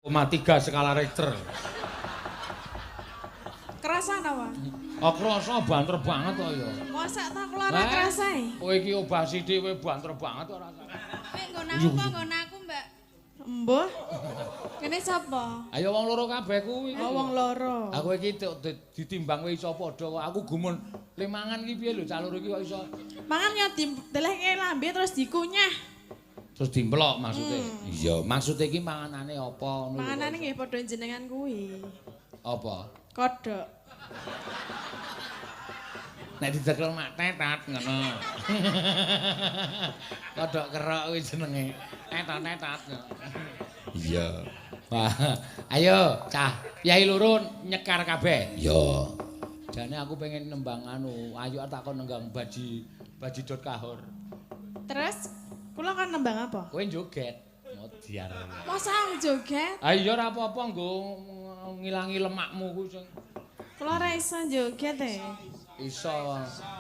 3 skala Richter. Kerasa napa? Oh, krasa banter banget kok ya. Mosok ta kula ora kerasa e? Kowe iki obah sithik kowe banter banget kok ora. Kowe nggon aku apa nggon aku, Mbak? Embuh. Kene sapa? Ayo wong loro kabeh kuwi. Oh, wong loro. Aku iki ditimbang kowe iso padha kok. Aku gumun le mangan iki piye lho cah loro iki kok iso. Mangan ya didelehke lambe terus dikunyah. Terus dimplok maksude. Iya, maksude iki manganane apa ngono lho. Manganane nggih padha jenengan kuwi. Apa? Kodhok. Nek didekel mak tetat ngono. Kodhok kerok kuwi jenenge. Tetat-tetat. Iya. Wah, ayo cah, piyai loro nyekar kabeh. Iya. Jane aku pengen nembang anu, ayo takon nenggang baji dot kahor. Terus kula kan nembang apa? Kowe joget. Modiar. Masa aku joget? Ah iya ora apa-apa nggo ngilangi lemakmu ku sing. Kula ora iso joget e. Iso.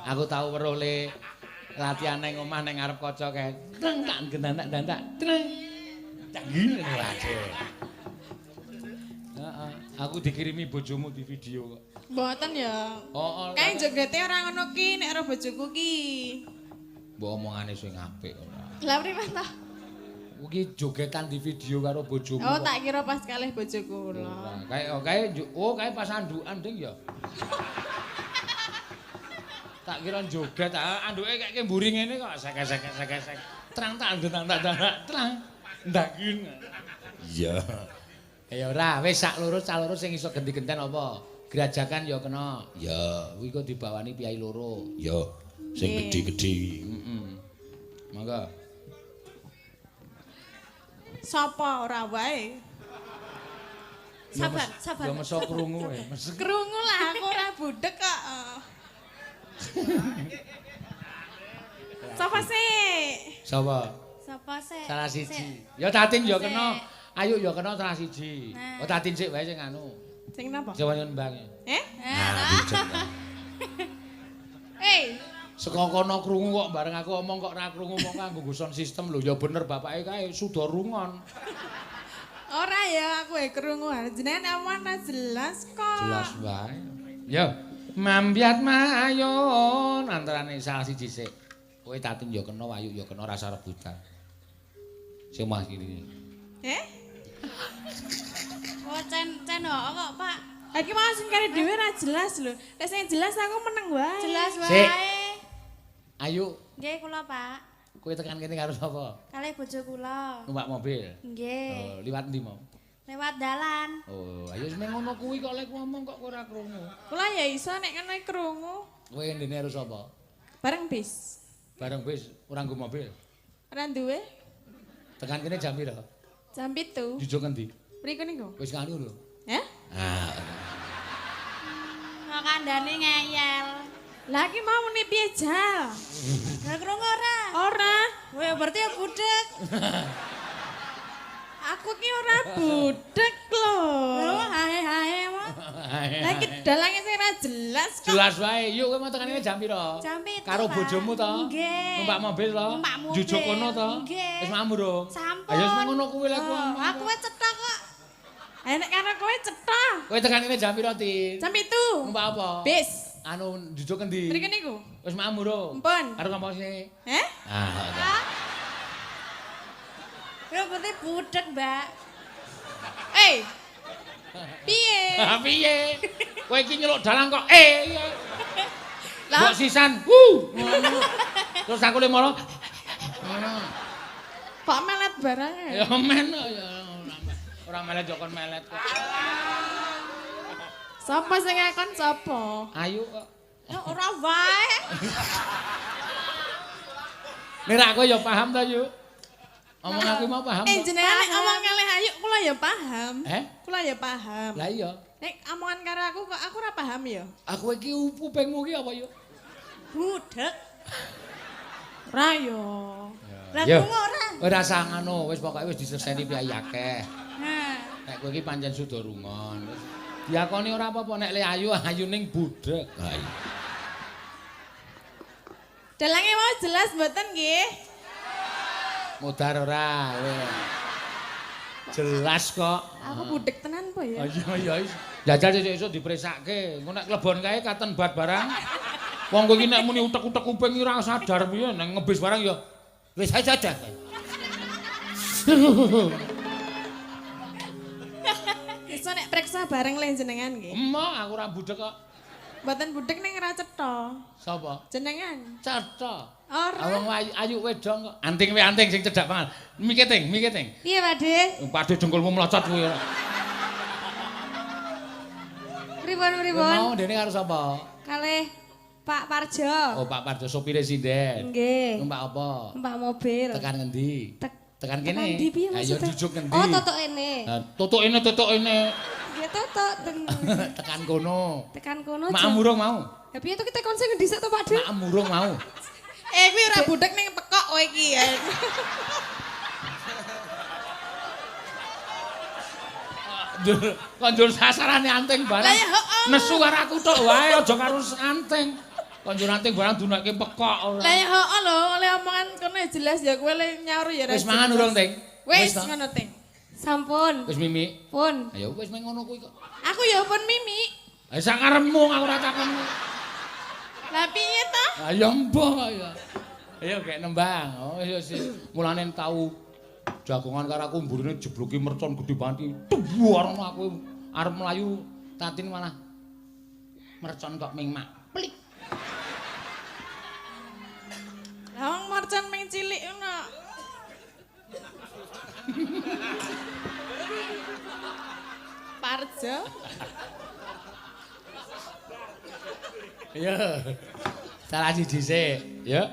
Aku tau weruh le latihan ning omah ning ngarep kaca kae. Treng tak gendantak-dantak. Treng. Canggih wae. Heeh, aku dikirimi bojomu di video kok. Mboten ya. Heeh. Kae jogete ora ngono ki nek ora bojoku ki. Mbok omongane sing apik ora. Lah primen ta? Kuwi jogetan di video karo bojomu. Oh, tak kira pas kalih bojoku kula. Kae kae oh kae pas andukan ding ya. Tak kira joget, anduke kayak mburi ngene kok sek-sek-sek-sek. Trang tak ndang tak trang. Ndangin. Iya. Ya ora, wis sak loro cah loro sing iso genti-genten apa? Grajakan ya kena. Ya, kuwi kok dibawani piyai loro. Ya, sing gedhe-gedhe. Heeh. Monggo. Sapa ora wae? Sabar, sabar. Ya meso krungu e. Krungu lah aku ora budhek kok. Sapa sih? Sapa? Sapa sih? Salah siji. Ya Tatin ya kena. Ayo ya kena salah siji. Oh Tatin sik wae sing anu. Sing napa? Sing nembang. Eh? Nah, Eh. Saka kono krungu kok bareng aku omong kok ora krungu mong nganggo sound system lho. Ya bener bapake kae suda rungon. Ora ya aku e krungu. Jenengan omong ora jelas kok. Jelas wae. Ya. Mambiat mayon antarane salah siji sik. Kowe Tatin ya kena, Ayu ya kena, rasa rebutan. Sing mah kiri. Eh? Oh cen cen kok, Pak. Iki mau sing kare dhewe ora jelas lho. Nek sing jelas aku meneng wae. Jelas wae. Ayu. Nggih kula, Pak. Kowe tekan kene karo sapa? Kalih bojo kula. Numpak mobil? Nggih. Oh, liwat endi mau? Lewat dalan. Oh, ayo sing ngono kuwi kok lek ngomong kok ora krungu. Kula ya iso nek ngono krungu. Kowe ndene harus sapa? Bareng bis. Bareng bis, ora nggo mobil. Ora duwe. Tekan kene jam pira? Jam 7. Jujuk endi? Mriku niku. Wis nganu lho. Heh? Ah. Kok kandhane ngeyel. Lah iki mau muni piye jal? Lah krungu ora? Ora. Kowe berarti ya budhek. Aku ki ora budhek lho. Lho hae-hae mah. Lah iki dalange sing ora jelas kok. Jelas wae. Yuk kowe mau tekan kene jam pira? Jam 7. Karo bojomu to? Nggih. Numpak mobil to? Numpak mobil. Jujuk kono to? Nggih. Wis mambu durung? Sampun. Ayo wis ngono kuwi lek kuwi. Aku wis cetha kok. Ayo nek karo kowe cetha. Kowe tekan kene jam pira, Tin? Jam 7. Numpak apa? Bis. Anu jujuk endi? Mriki niku. Wis mambu durung? Mpun. Karo ngomong sini. Heh? Ah. Ya berarti budhek, Mbak. Eh. Piye? Piye? Kowe iki nyeluk dalang kok eh. Lah mbok sisan. Wuh. Terus aku le moro. Ngono. Kok melet barang ya? Ya men ya. Ora melet yo kon melet kok. Sapa sing ngakon sapa? Ayu kok. Ya ora wae. Nek aku ya paham ta, Yu? Omong aku mau paham. Eh jenengan nek omong kalih Ayu kula ya paham. Eh? Kula ya paham. Lah iya. Nek omongan karo aku kok aku ora paham ya. Aku iki kupingmu iki apa yo? Budhek. Ora yo. Lah krungu ora? Ora usah ngono, wis pokoke wis diseseni piyai akeh. Nah, nek kowe iki pancen suda rungon. Wis diakoni ora apa-apa nek le ayu ayu ning budhek. Ha iya. Dalange mau jelas mboten nggih? Mudar ora kowe. Jelas kok. Aku budek tenan po ya. Iya iya. Jajal sesuk dipresake. Engko nek klebon kae katen bat barang. Wong kowe iki nek muni utek-utek kuping iki ora sadar piye nek ngebis barang ya wis aja aja. Iso nek preksa bareng le jenengan nggih. Emoh aku ora budek kok. Mboten budek ning ora cetha. Sapa? Jenengan. Cetha. Ora. Wong ayu wedok kok. Anting we anting sing cedhak banget. Miketing, miketing. Piye, Pak De? Pakde dengkulmu mlocot kuwi ora. Pripun-pripun? Mau dene karo sapa? Kalih Pak Parjo. Oh, Pak Parjo sopire sinden. Nggih. Numpak apa? Numpak mobil. Tekan ngendi? Tekan kene. Tekan ndi piye Ayo maksudnya? jujuk ngendi? Oh, totok ene. Lah, tutuk ene, tutuk ene. Nggih, totok teng Tekan kono. tekan kono. Maem urung mau. Lah piye to kita kon sing ngendi sik to, Pak De? Maem urung mau. Eh kuwi ora budek ning pekok kowe iki ya. Njur kok njur sasarane anting barang. Lah ya heeh. Nesu karo aku tok wae aja karo anting. Kok njur anting barang dunekke pekok ora. Lah ya heeh lho, oleh omongan kono ya jelas ya kowe le nyaur ya ora. Wis mangan urung, Ting? Wis toh? ngono, Ting. Sampun. Wis mimi. Pun. Ayo wis meng ngono kuwi kok. Aku ya pun mimi. Lah sak karepmu aku ora takon. Lah piye to? Lah ya mbah kok ya. Ayo gek nembang. Oh iya sih. Mulane tau jagongan karo aku mburine jebluki mercon gedhe banget. Duwar aku arep mlayu Tatin malah mercon kok ming mak. Plik. Lah wong mercon ming cilik ngono. Parjo. Ayo. Salah siji sik, ya.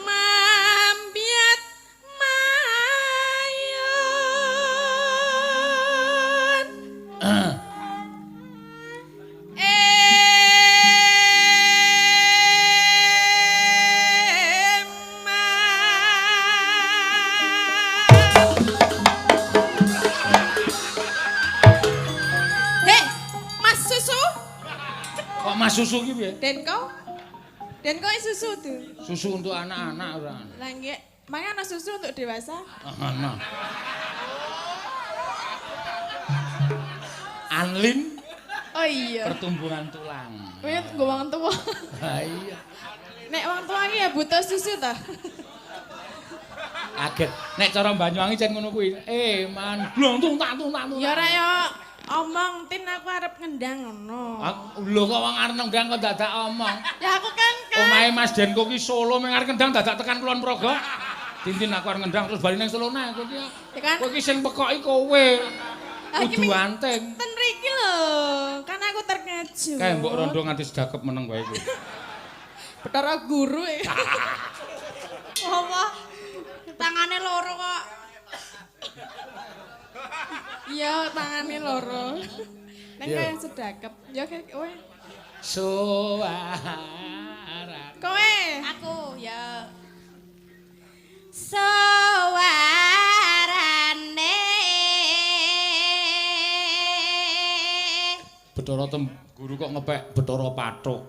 Mambiat mayun. Hei, Mas Susu. Kok Mas Susu ki piye? Denko? Denko susu tuh. Susu untuk anak-anak ora. Lah nggih, mangan ana susu untuk dewasa. Ana. Anlin Oh iya. pertumbuhan tulang. Kowe nggo wong tuwa. Ha iya. Nek wong tuwa iki ya butuh susu ta. Kaget. Nek cara Banyuwangi jan ngono kuwi. Man blong tung tak tung tak tung. Ya ora ya omong Tin aku arep ngendang ngono. Lho kok wong arep nendang kok dadak omong. Ya aku kan kan. Omahe Mas Denko ki Solo meng arep ngendang dadak tekan Kulon Progo. Tintin aku arep ngendang terus bali nang Solo neh kowe iki. Ya kan. Kowe iki sing pekoki kowe. Iki Kudu anting. Ten mriki lho. Kan aku terkejut. Kae mbok rondo nganti sedakep meneng wae kowe. Betara guru. Apa? Tangane loro kok. Iya, tangane loro. Neng Iya. kaya sedakep. Ya kayak kowe. Suara. Kowe. Aku ya. Suarane. Betara tem guru kok ngepek Betara Pathuk.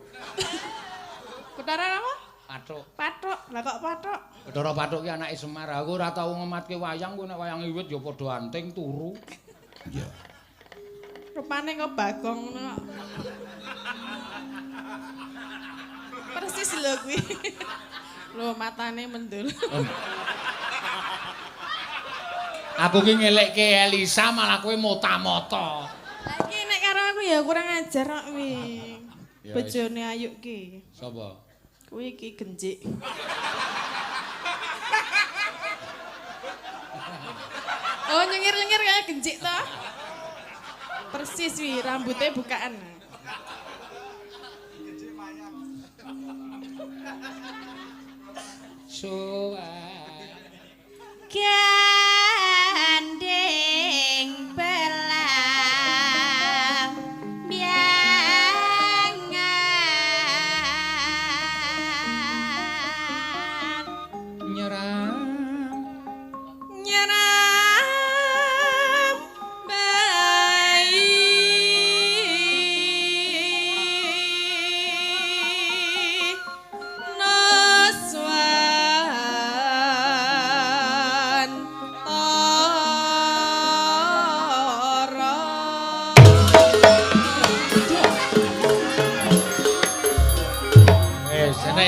Betara apa? Pathuk. Pathuk. Lah kok pathuk? Betara Pathuk ki anake Semar. Aku ora tau ngematke wayang kowe nek wayang wiwit ya padha anting turu. Iya. Rupane kok Bagong ngono kok. Persis lho kuwi. Lho matane mendul. Aku ki ngelekke Elisa malah kowe mota-mota. Lah iki nek karo aku ya kurang ajar kok kuwi. Ya wis. Bojone Ayu ki. Sapa? Kuwi iki genjik. Oh nyengir-nyengir kayak genjik toh. Persis wi rambutnya bukaan. Suara. Gandeng belang biangan Nyerang. Nyeram bayi naswara.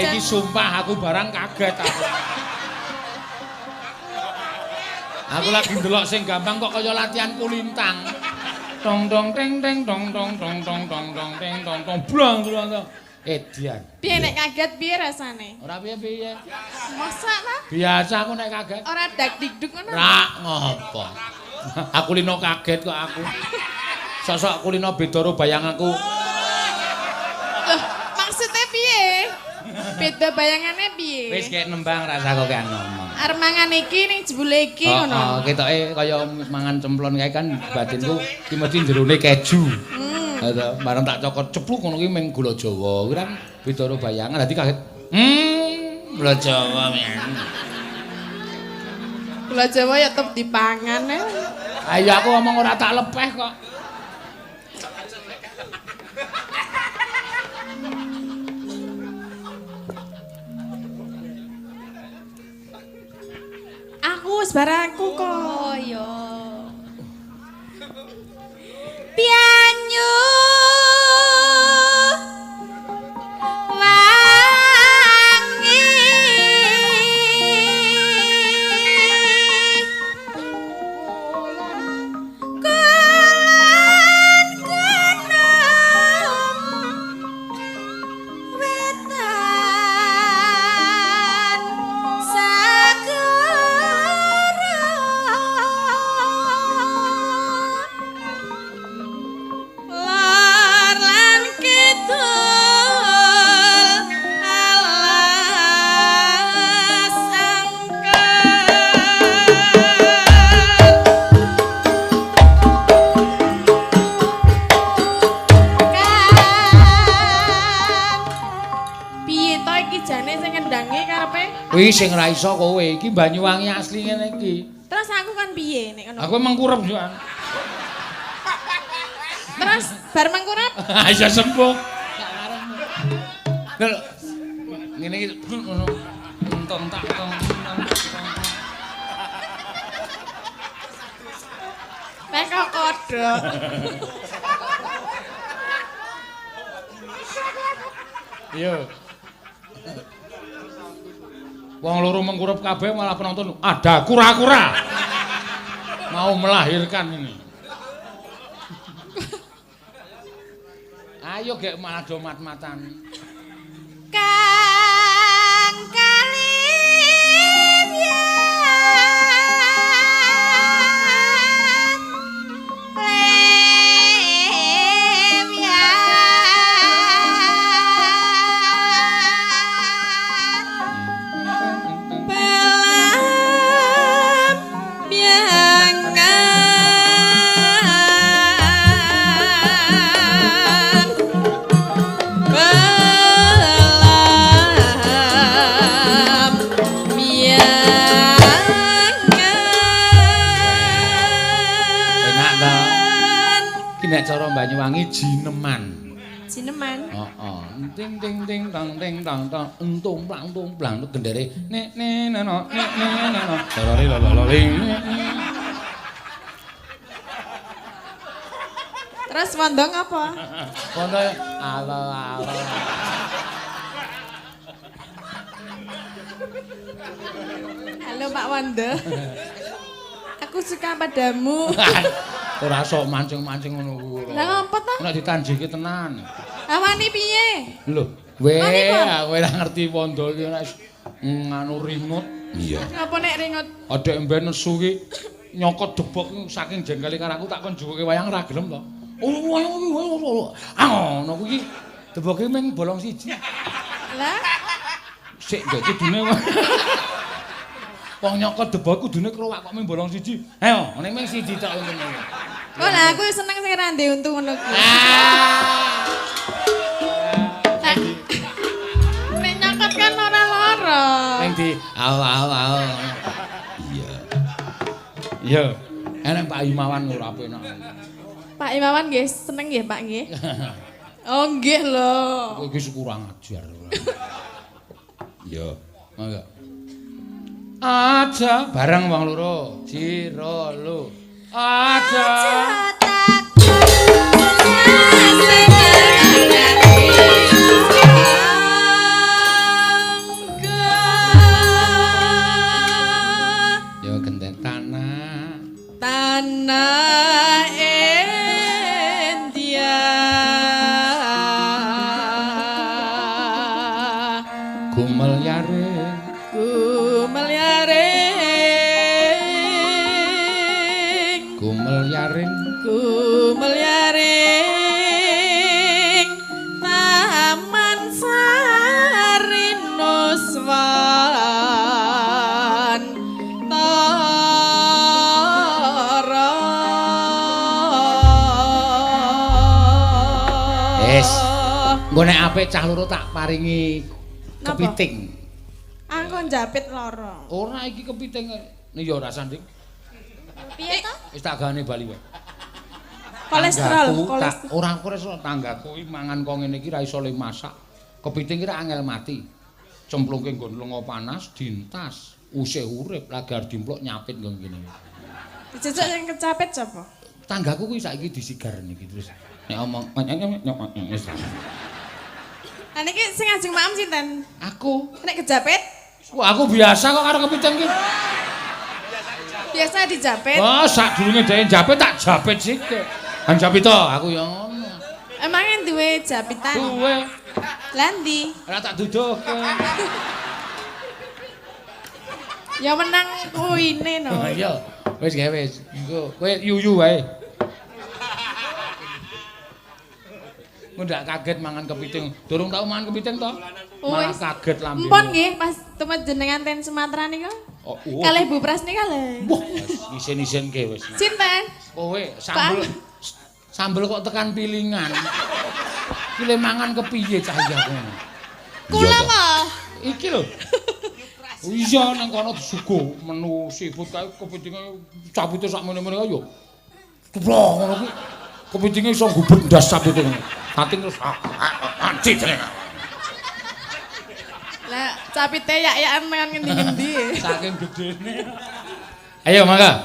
Nek iki sumpah aku barang kaget aku. Aku lagi ndelok sing gampang kok kaya latihan kulintang. Tong tong teng teng tong tong tong tong tong tong teng tong tong blang blang tong. Edian. Piye nek kaget piye rasane? Ora piye-piye. Masa ta? Biasa aku nek kaget. Ora dak dikduk ngono. Rak ngopo. Aku lino kaget kok aku. Sosok kulino beda karo bayang aku. Loh, maksudnya piye? Beda bayangane piye? Wis kek nembang rasa kok kek ngomong. Arep mangan iki ning jebule iki ngono. Heeh, ketoke kaya mangan cemplon kae kan batinku ki mesti jerone keju. Heeh, bareng tak cokot cepluk ngono ki meng gula Jawa. Kuwi kan beda karo bayangan dadi kaget. Gula Jawa men. Gula Jawa ya tetep dipangan ya. Ayo aku ngomong ora tak lepeh kok. Aku wis barangku kok. Oh iya. Pianyu wangi kulon gunung wetan sagara lor lan kidul alas angker. Kang piye to iki jane sing ngendangi karepe? Kuwi sing ra iso kowe iki Banyuwangi asli ngene iki. Terus aku kan piye nek ngono? Aku mengkurep yo. Terus bar mengkurep Ayo sembuh. Lho. Ngene iki ngono. Entong tak tong. Nek kok kodhok. Iya. Wong loro mengkurep kabeh malah penonton ada kura-kura. Mau melahirkan ini. Ayo gek malah do mat-matan. Kang kalim ya lem ya Pelam biangan pelam biangan. Enak ta? Ki nek cara Banyuwangi jineman. Jineman. Heeh. Ting ting ting tang ting tang tang entung plang tung plang gendere nek ne no nek ne no. Lorore lololing. Terus wondong apa? Wondo alo alo. Halo Pak Wondo. Aku suka padamu. Ora sok mancing-mancing ngono kuwi. Lah ngopo to? Nek ditanjiki tenan. Awani piye? Lho, weh, Wani, Pak? aku ora ngerti wondo iki nek nganu ringut. Iya. Ngapa nek ringut? Adek mben nesu ki nyokot debok saking jengkele karo aku tak kon juwuke wayang ora gelem to. Oh, wayang iki wayang. Ah ngono kuwi deboke mung bolong siji. Lah, Sik ndek kudune. Wong nyokot debok kudune krowak kok mung bolong siji. Ayo, ngene mung siji tok untune. kok lah aku seneng sing ra ndek untu ngono kuwi. Ah. Nek nyokot kan ora lara. Ning di au au au. Iya. Iya. Enek Pak Imawan ora penak. Pak Imawan nggih seneng nggih Pak nggih. Oh nggih lho. Kowe iki kurang ajar. Iya. Mangga. Aja bareng wong loro. Jiro lu. Aja. Aja takut sing ngerti. Tanah India. Gumel yaring, Gumel yaring, gumel yaring, gumel yaring, Taman Sari Nuswantara. Wis. Engko nek apik cah loro tak paringi Napa? kepiting. Aku njapit loro. Ora iki kepiting. Ya ora sanding. Piye to? Wis tak gane bali wae. Kolesterol, Tanggaku, kolesterol. Ora kolesterol, tanggaku iki mangan kok ngene iki ra iso le masak. Kepiting ki ra angel mati. Cemplungke nggon lenga panas dintas, usih urip lagi arep dimplok nyapit nggon kene. Dijejak sing kecapit sapa? Tanggaku kuwi saiki disigar niki terus. Nek omong wis. Lah niki sing ajeng maem sinten? Aku. Nek kejapit? Wah, aku biasa kok karo kepiting ki. Biasa dijapit. Wah, sadurunge dhek njapit tak japit sithik. Han japit to, aku ya ngono. Emangnya duwe japitan? Duwe. Lah ndi? Ora tak duduhke. Ya menang kuine no. Iya. Wis gawe wis. Engko kowe yuyu wae. Engko ndak kaget mangan kepiting. Durung tau mangan kepiting to? Malah kaget lambene. Empun nggih pas temet jenengan ten Sumatera niku. Oh, oh. Kalih Bu Pras nika lho. Wah, isin-isinke wis. Sinten? Kowe sambel sambel kok tekan pilingan. Ki le mangan kepiye cah iki aku ngono. Kula kok. Iki lho. Iya nang kono disuguh menu seafood kae kepitinge capite sak mene-mene kae yo. Ceplok ngono kuwi. Kepitinge iso gubet ndas capite ngono. Kating terus anci jenenge. Lah capite yak-yakan tekan ngendi-ngendi. Saking gedene. Ayo mangga.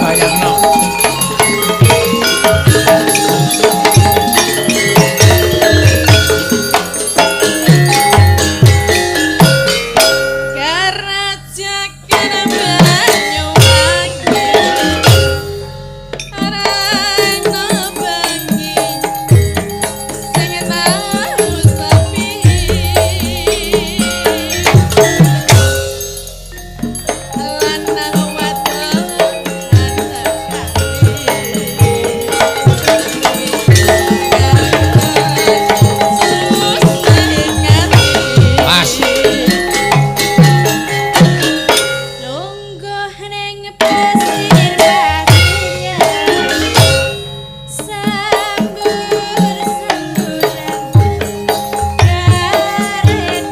Bayangno. Kerajakan Banyuwangi Arang bengi sing tau sepi lanang wadon Pas. Lungguh ning pasir-pasir sambur-samburan karet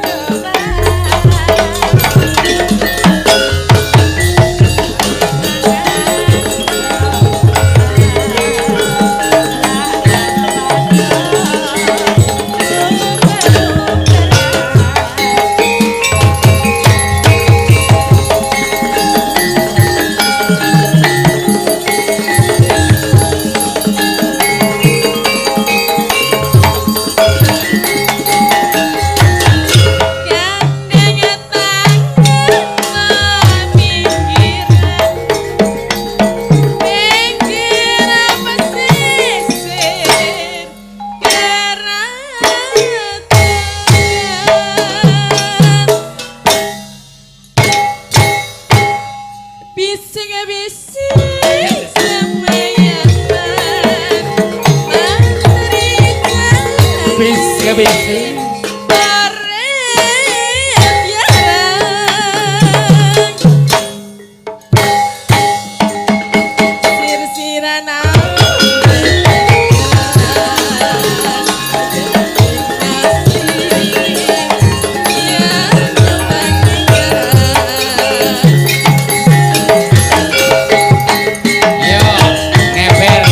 Gandeng tangan pinggiran pinggiran pesisir karatan bising-bising semayaman mantri Bising-bising. Barep yarang sir-siran Ayo, ngeber.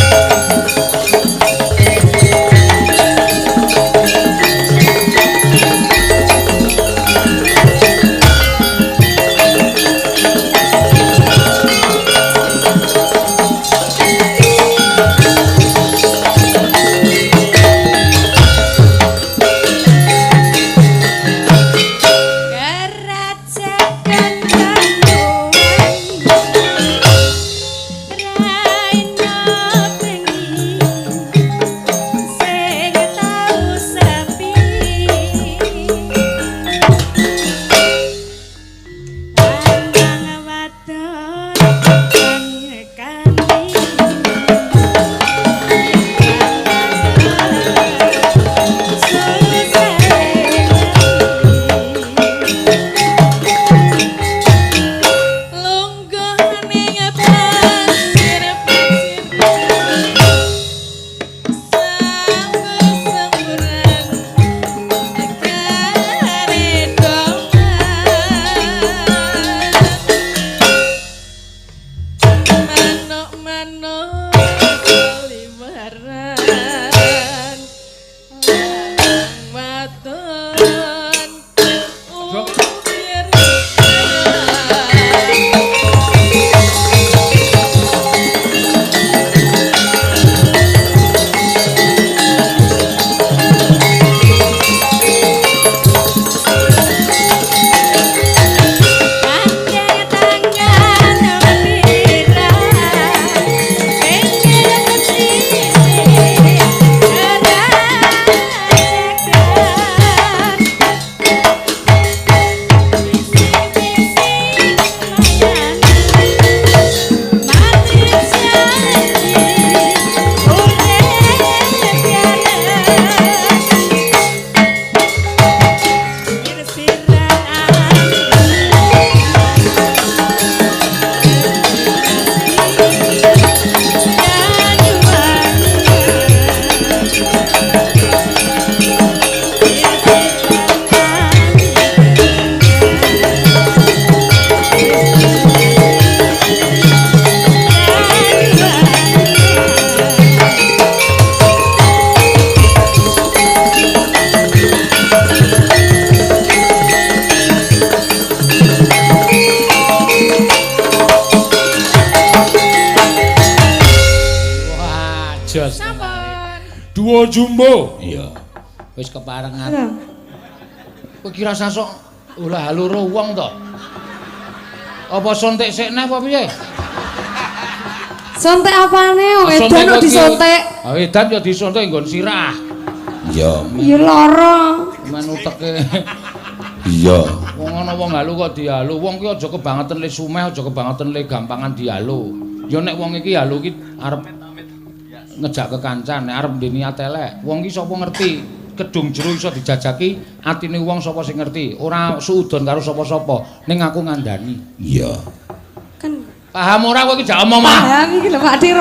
Duo jumbo. Iya. Wis keparengan. Kowe ki rasa sok olah loro wong to? Apa sontek sikne apa piye? Sontek apane wong edan kok disontek? Ha edan ya disontek nggon sirah. Iya. Ya lara. Men uteke. Iya. Wong ana wong halu kok dihalu. Wong ki aja kebangetan le sumeh, aja kebangetan le gampangan dihalu. Ya nek wong iki halu ki arep ngejak kekancan, nek arep ndek niat elek. Wong ki sapa ngerti? Kedung jero iso dijajaki, atine wong sapa sing ngerti. Ora suudon karo sapa-sapa, ning aku ngandani. Iya. Kan paham ora kowe iki jak omong mah? Paham iki lho Pak Dir.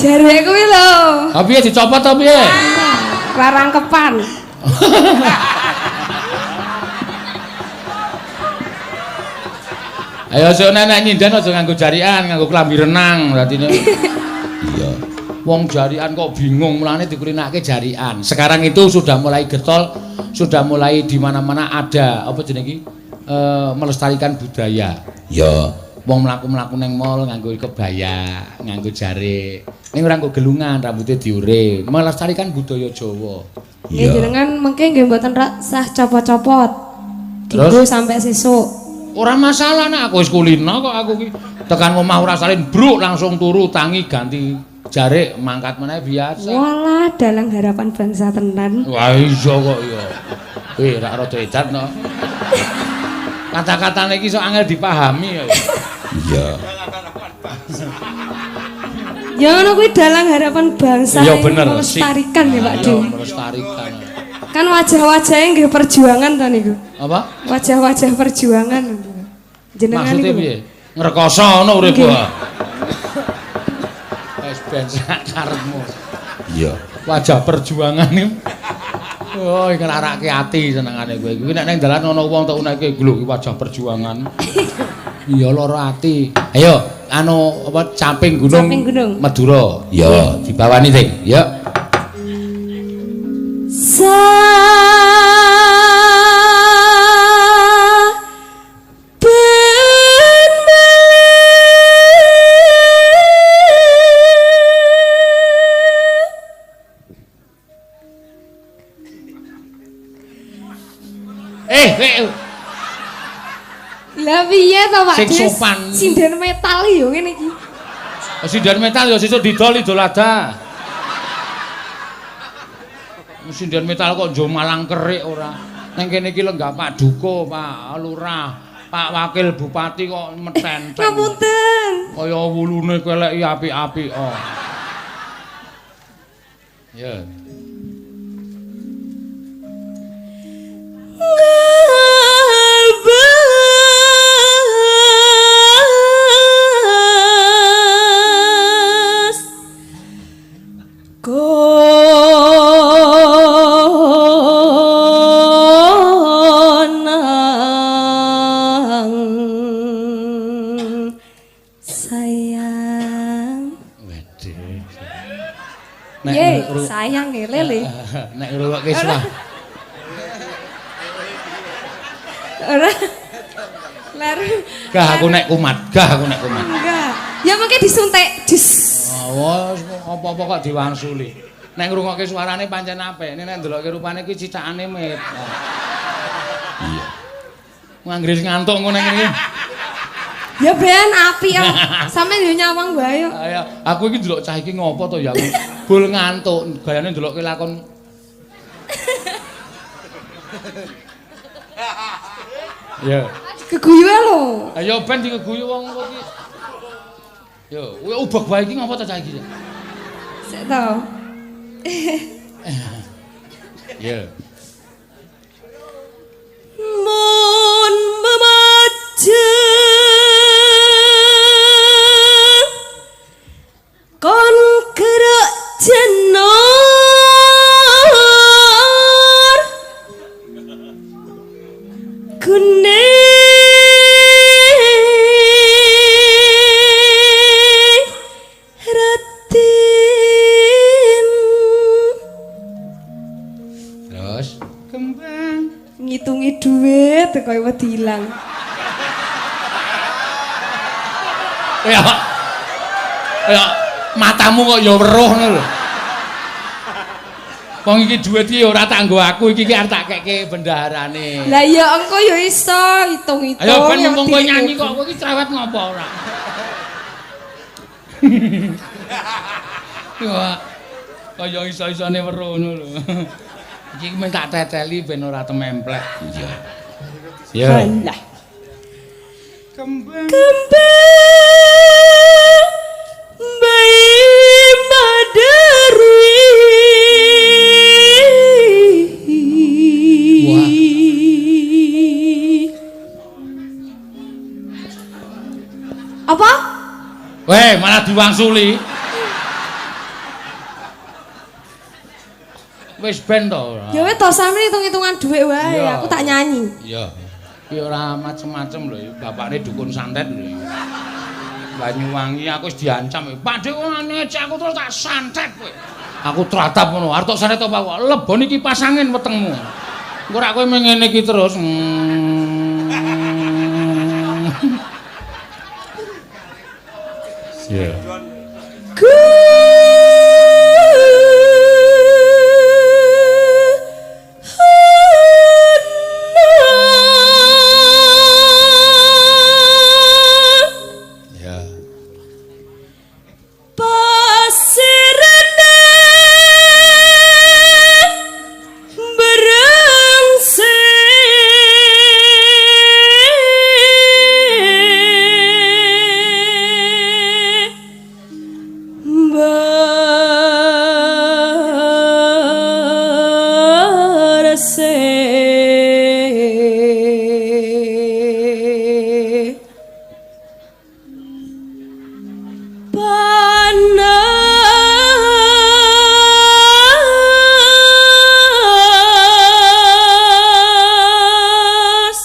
Jare kuwi lho. Ha piye dicopot ta piye? Rarangkepan. Ayo sok nek nyinden aja nganggo jarian, nganggo klambi renang berarti. Iya. Wong jarian kok bingung, mulane dikulinake jarian. Sekarang itu sudah mulai getol, sudah mulai di mana-mana ada apa jenenge iki? Melestarikan budaya. Iya. Wong mlaku-mlaku nang mall nganggo kebaya, nganggo jarik. Ning ora nganggo gelungan, rambutnya diure. Melestarikan budaya Jawa. Nggih jenengan mengke nggih mboten sah copot-copot. Dinggo sampai sesuk. Ora masalah nek aku wis kulino kok aku ki. Tekan omah ora salin bruk langsung turu tangi ganti jarik mangkat meneh biasa. Walah dalang harapan bangsa tenan. Wah iya kok iya. Wih rak rada edan to. Kata-katane iki sok angel dipahami ya. Iya. Ya ngono kuwi dalang harapan bangsa. Iya bener. Melestarikan ya Pak De. Melestarikan. Kan wajah-wajahnya nggih perjuangan to niku. Apa? Wajah-wajah perjuangan. Jenengan maksudnya niku. Piye? Ngrekoso ngono urip wae. Wis ben sak karepmu. Iya. Wajah perjuangan iki. Oh, nglarake ati senengane kowe. Kuwi nek ning dalan ana wong tok uneke lho iki wajah perjuangan. Iya lara ati. Ayo anu apa Caping Gunung, Caping Gunung. Madura. Iya, dibawani Ting. Ya. Lah piye to Pak Sing Des? sopan. Sinden metal yo ngene iki. Sinden metal yo sesuk didol idul adha. Sinden metal kok njo malang kerik ora. Nang kene iki lenggah Pak Duko, Pak Lurah, Pak Wakil Bupati kok metenteng. Ngapunten. Kaya wulune keleki apik-apik oh. Ya. Sayang nih lele. Nek ngrungokke suara. Ora. Lar. Gah aku nek kumat, gah aku nek kumat. Enggak. Ya mengke disuntik. Jus. Oh, apa-apa kok diwangsuli. Nek ngrungokke suarane pancen apik, nek ndelokke rupane kuwi cicakane mit. Iya. Nganggris ngantuk ngono ngene iki. Ya ben apik ya. Sampeyan yo nyawang wae yo. Ayo, aku iki ndelok cah iki ngopo to ya aku. Bul ngantuk, gayane ndelokke lakon. Ya. Keguyu lho. Ayo ben dikeguyu wong kok iki. Yo, kowe ubek wae iki ngopo to cah iki? Sik to. Ya. Mun memajeng kon gerak jenor kuning ratin. Terus kembang ngitungi duit kaya wedi ilang. Ya. Ya matamu kok ya weruh ngono lho. Wong iki dhuwit iki ora tak nggo aku, iki ki arep tak keke bendaharane. Lah ya engko ya iso hitung-hitung. Ayo ben ya mumpung kowe wedi nyanyi kudu. kok kowe iki cerewet ngopo ora? Wah. Kaya iso-isone weruh ngono lho. Iki men tak teteli ben ora tememplek. Iya. Ya. Alah. Kembang Kembang bayi madari. Wah. Apa? Weh, malah diwangsuli. Wis ben to ora. Ya wis to sampe hitung-hitungan dhuwit wae, Iya. aku tak nyanyi. Iya. Ki ora macem-macem lho, bapakne dukun santet lho. Banyuwangi aku wis diancam. Pak Dik kok ngece aku terus tak santet kowe. Aku tratap ngono, arep tok santet apa kok? Lebon iki pasangin wetengmu. Engko rak kowe mung ngene iki terus. Iya. Ya. Pasirane berengsek bersih panas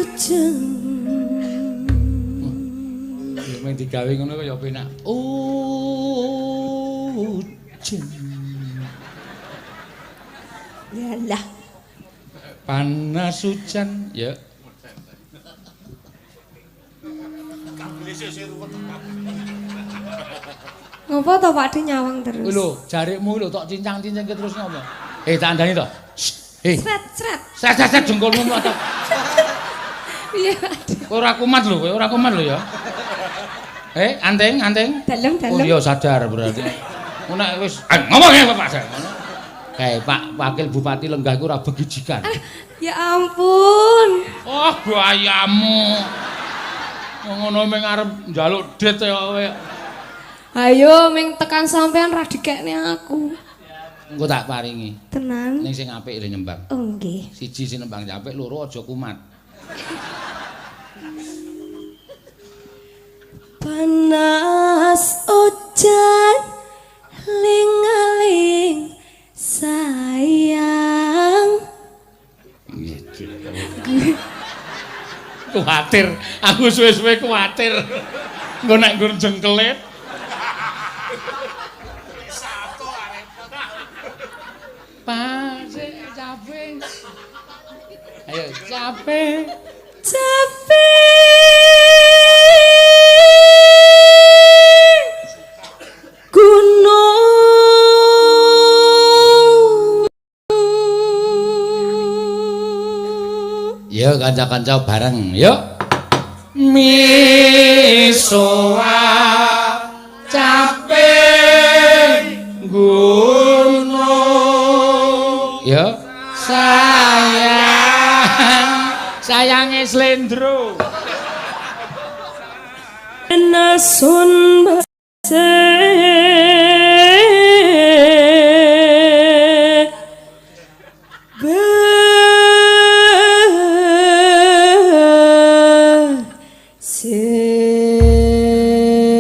ojeng. Ya mung digawe ngono kok ya penak. Ujen. Yalah. Panas hujan ya. Ngopo to Pak De nyawang terus? Kuwi lho, jarikmu lho tok cincang-cincangke terus ngopo? Eh, tak andani to. Shh. Eh, Sret sret. set set set jengkolmu mlotot. Iya Pak De. Kowe ora kumat lho, kowe ora kumat lho ya. Eh, anting, anting. Dalem Oh dalem. iya sadar berarti. Ngono nek wis ngomong ya Bapak saya. Ngono. Kae Pak Wakil Bupati lenggah iku ora begijikan. Ya ampun. Oh, bayamu. Ngono mung arep njaluk dit ya kowe. Ayo ming tekan sampean ra dikekne aku. Engko tak paringi. Tenan. Ning sing apik lho nyembang. Oh nggih. Siji sing nembang apik, loro aja kumat. Panas hujan ling-ling sayang. Kuwatir, aku suwe-suwe kuwatir. Engko nek nggon jengkelit. Pasik cape. Ayo cape. Cape. Gunung. Yo kanca-kanca bareng, yuk. Misoa cape gunung. Yo sayang, sayange slendro. Nasun base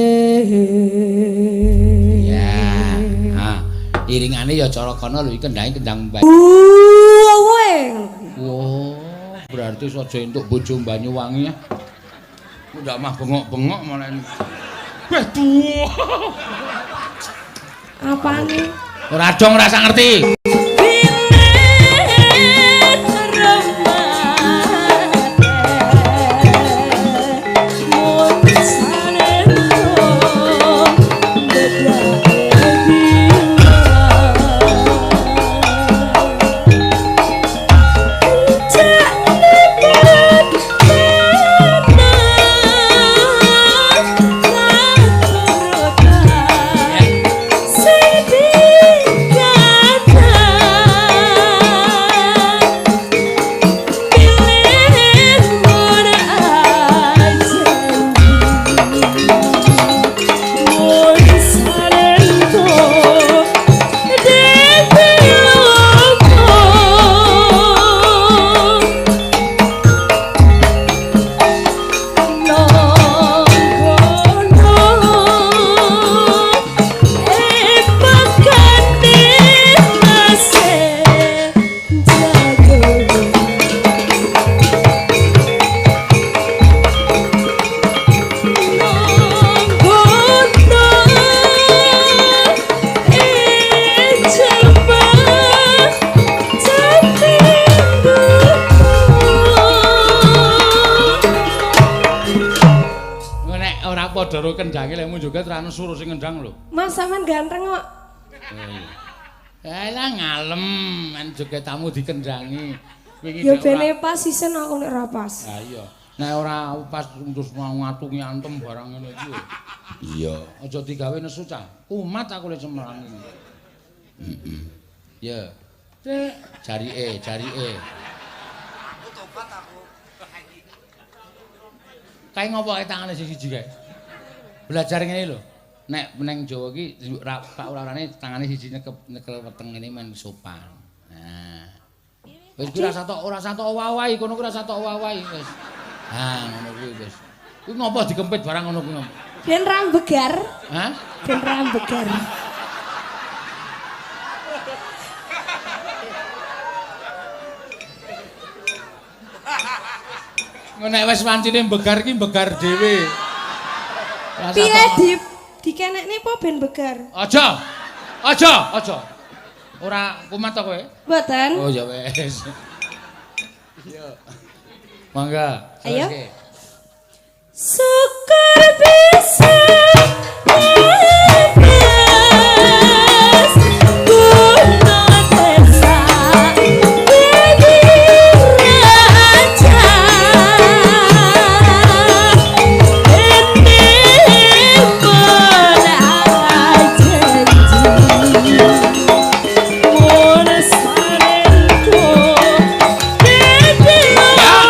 bersih. Ya, ah, iringane ya cara kono lho iki kendhange kendang Mbak. Uwe. Wah, berarti saja entuk bojo Banyuwangi ya. Ndak mah bengok-bengok malah. Weh tuwa. Apane? Ora dong ora ngerti. Ndoro kendange lek joget ra nesu sing ngendang lho. Mas sampean ganteng kok. Lah ngalem men jogetamu dikendangi. Wingi ya bene pas sisen aku nek ora pas. Ha iya. Nek ora pas terus mau ngatungi antem barang ngene iki. Iya. Aja digawe nesu cah. Kumat aku lek cemerangi. Heeh. Ya. Dek, jarike, jarike. Aku tobat aku. Kae ngopo kae tangane sing siji kae? Belajar ngene lho. Nek neng Jawa iki pak ora-orane tangane siji nyekel weteng ngene men sopan. Nah. Wis kuwi ora satok owah-owahi, kono kuwi ora satok owah-owahi wis. Ha ngono kuwi wis. Kuwi ngopo dikempit barang ngono kuwi? Ben ra begar. Hah? Ben ra begar. Nek wis wancine begar iki begar dhewe. Piye dikenekne apa ben begar? Aja. Aja, aja. Ora kumat to kowe? Mboten. Oh ya wis. Yo. Mangga. Ayo. Syukur bisa bebas guna desa dadi raja ene bola janji mun sarengku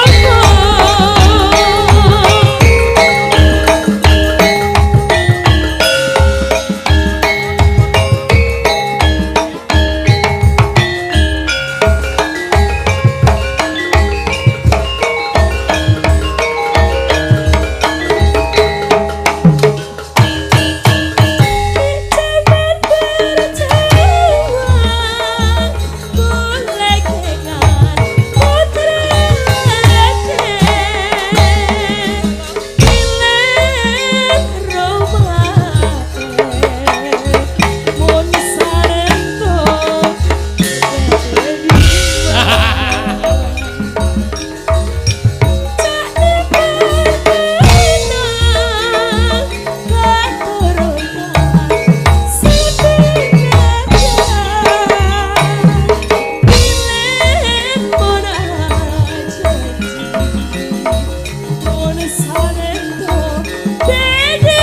dadi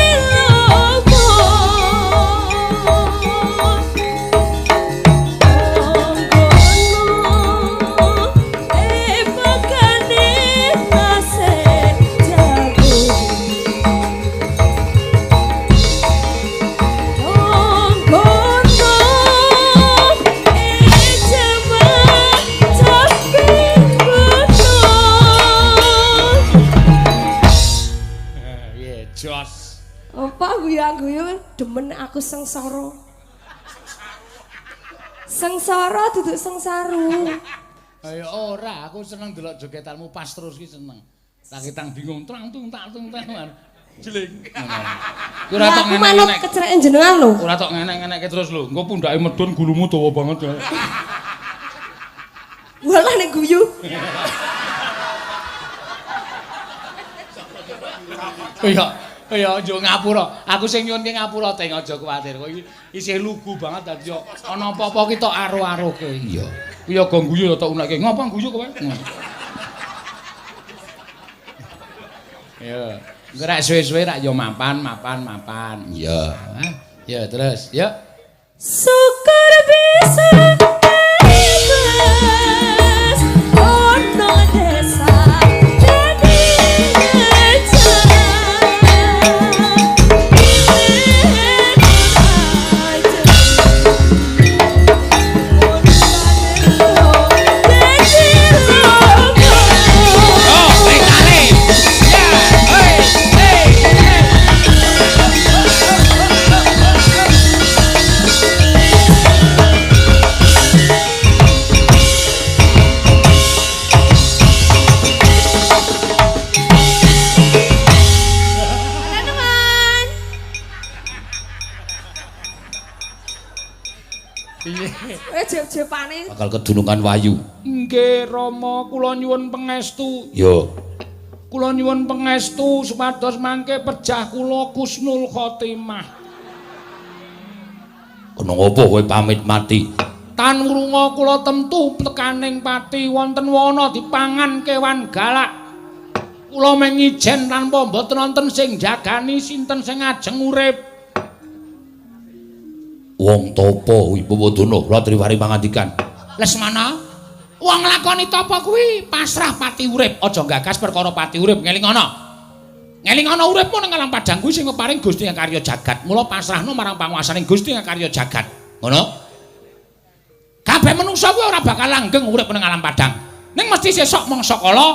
apa. Demen aku sengsara. Sengsara duduk sengsaru. Ya ora, aku seneng delok jogetanmu pas terus ki seneng. Lagi tang bingung trang tung tak tung tang. Jeling. Ora tok ngene. Aku manut kecereken jenengan lho. Ora tok ngenek-ngenekke terus lho. Engko pundake medun gulumu dawa banget ya. Walah nek guyu. Iya. Ya aja ngapura. Aku sing nyuwunke ngapura teng aja kuwatir. Kowe iki isih lugu banget dadi ana apa-apa ki tok aro-aroke. Iya. Kuwi ya go guyu ya tok unekke. Ngopo guyu kowe? Ya. Engko rek suwe-suwe rak ya mapan, mapan, mapan. Iya. Hah? Ya terus, yuk. Syukur bisa bebas ono desa. Bakal kedunungan Wayu. Nggih Rama, kula nyuwun pangestu. Yo. Kula nyuwun pangestu supados mangke pejah kula Kusnul Khotimah. Kena ngopo kowe pamit mati? Tan wurunga kula temtu tekaning pati wonten wana dipangan kewan galak. Kula mung ijen tanpa mboten wonten sing jagani sinten sing ajeng urip. Wong tapa kuwi Bapak Durna kula triwari pangandikan. Lesmana, wong lakoni tapa kuwi pasrah pati urip, aja gagas perkara pati urip, ngelingono. Ngelingono uripmu ning alam padang kuwi sing keparing Gusti Karya jagat. Mula pasrahno marang panguwasaning Gusti Karya jagat. Ngono? Kabeh manungsa kuwi ora bakal langgeng urip ning alam padang. Ning mesti sesuk mangsa kala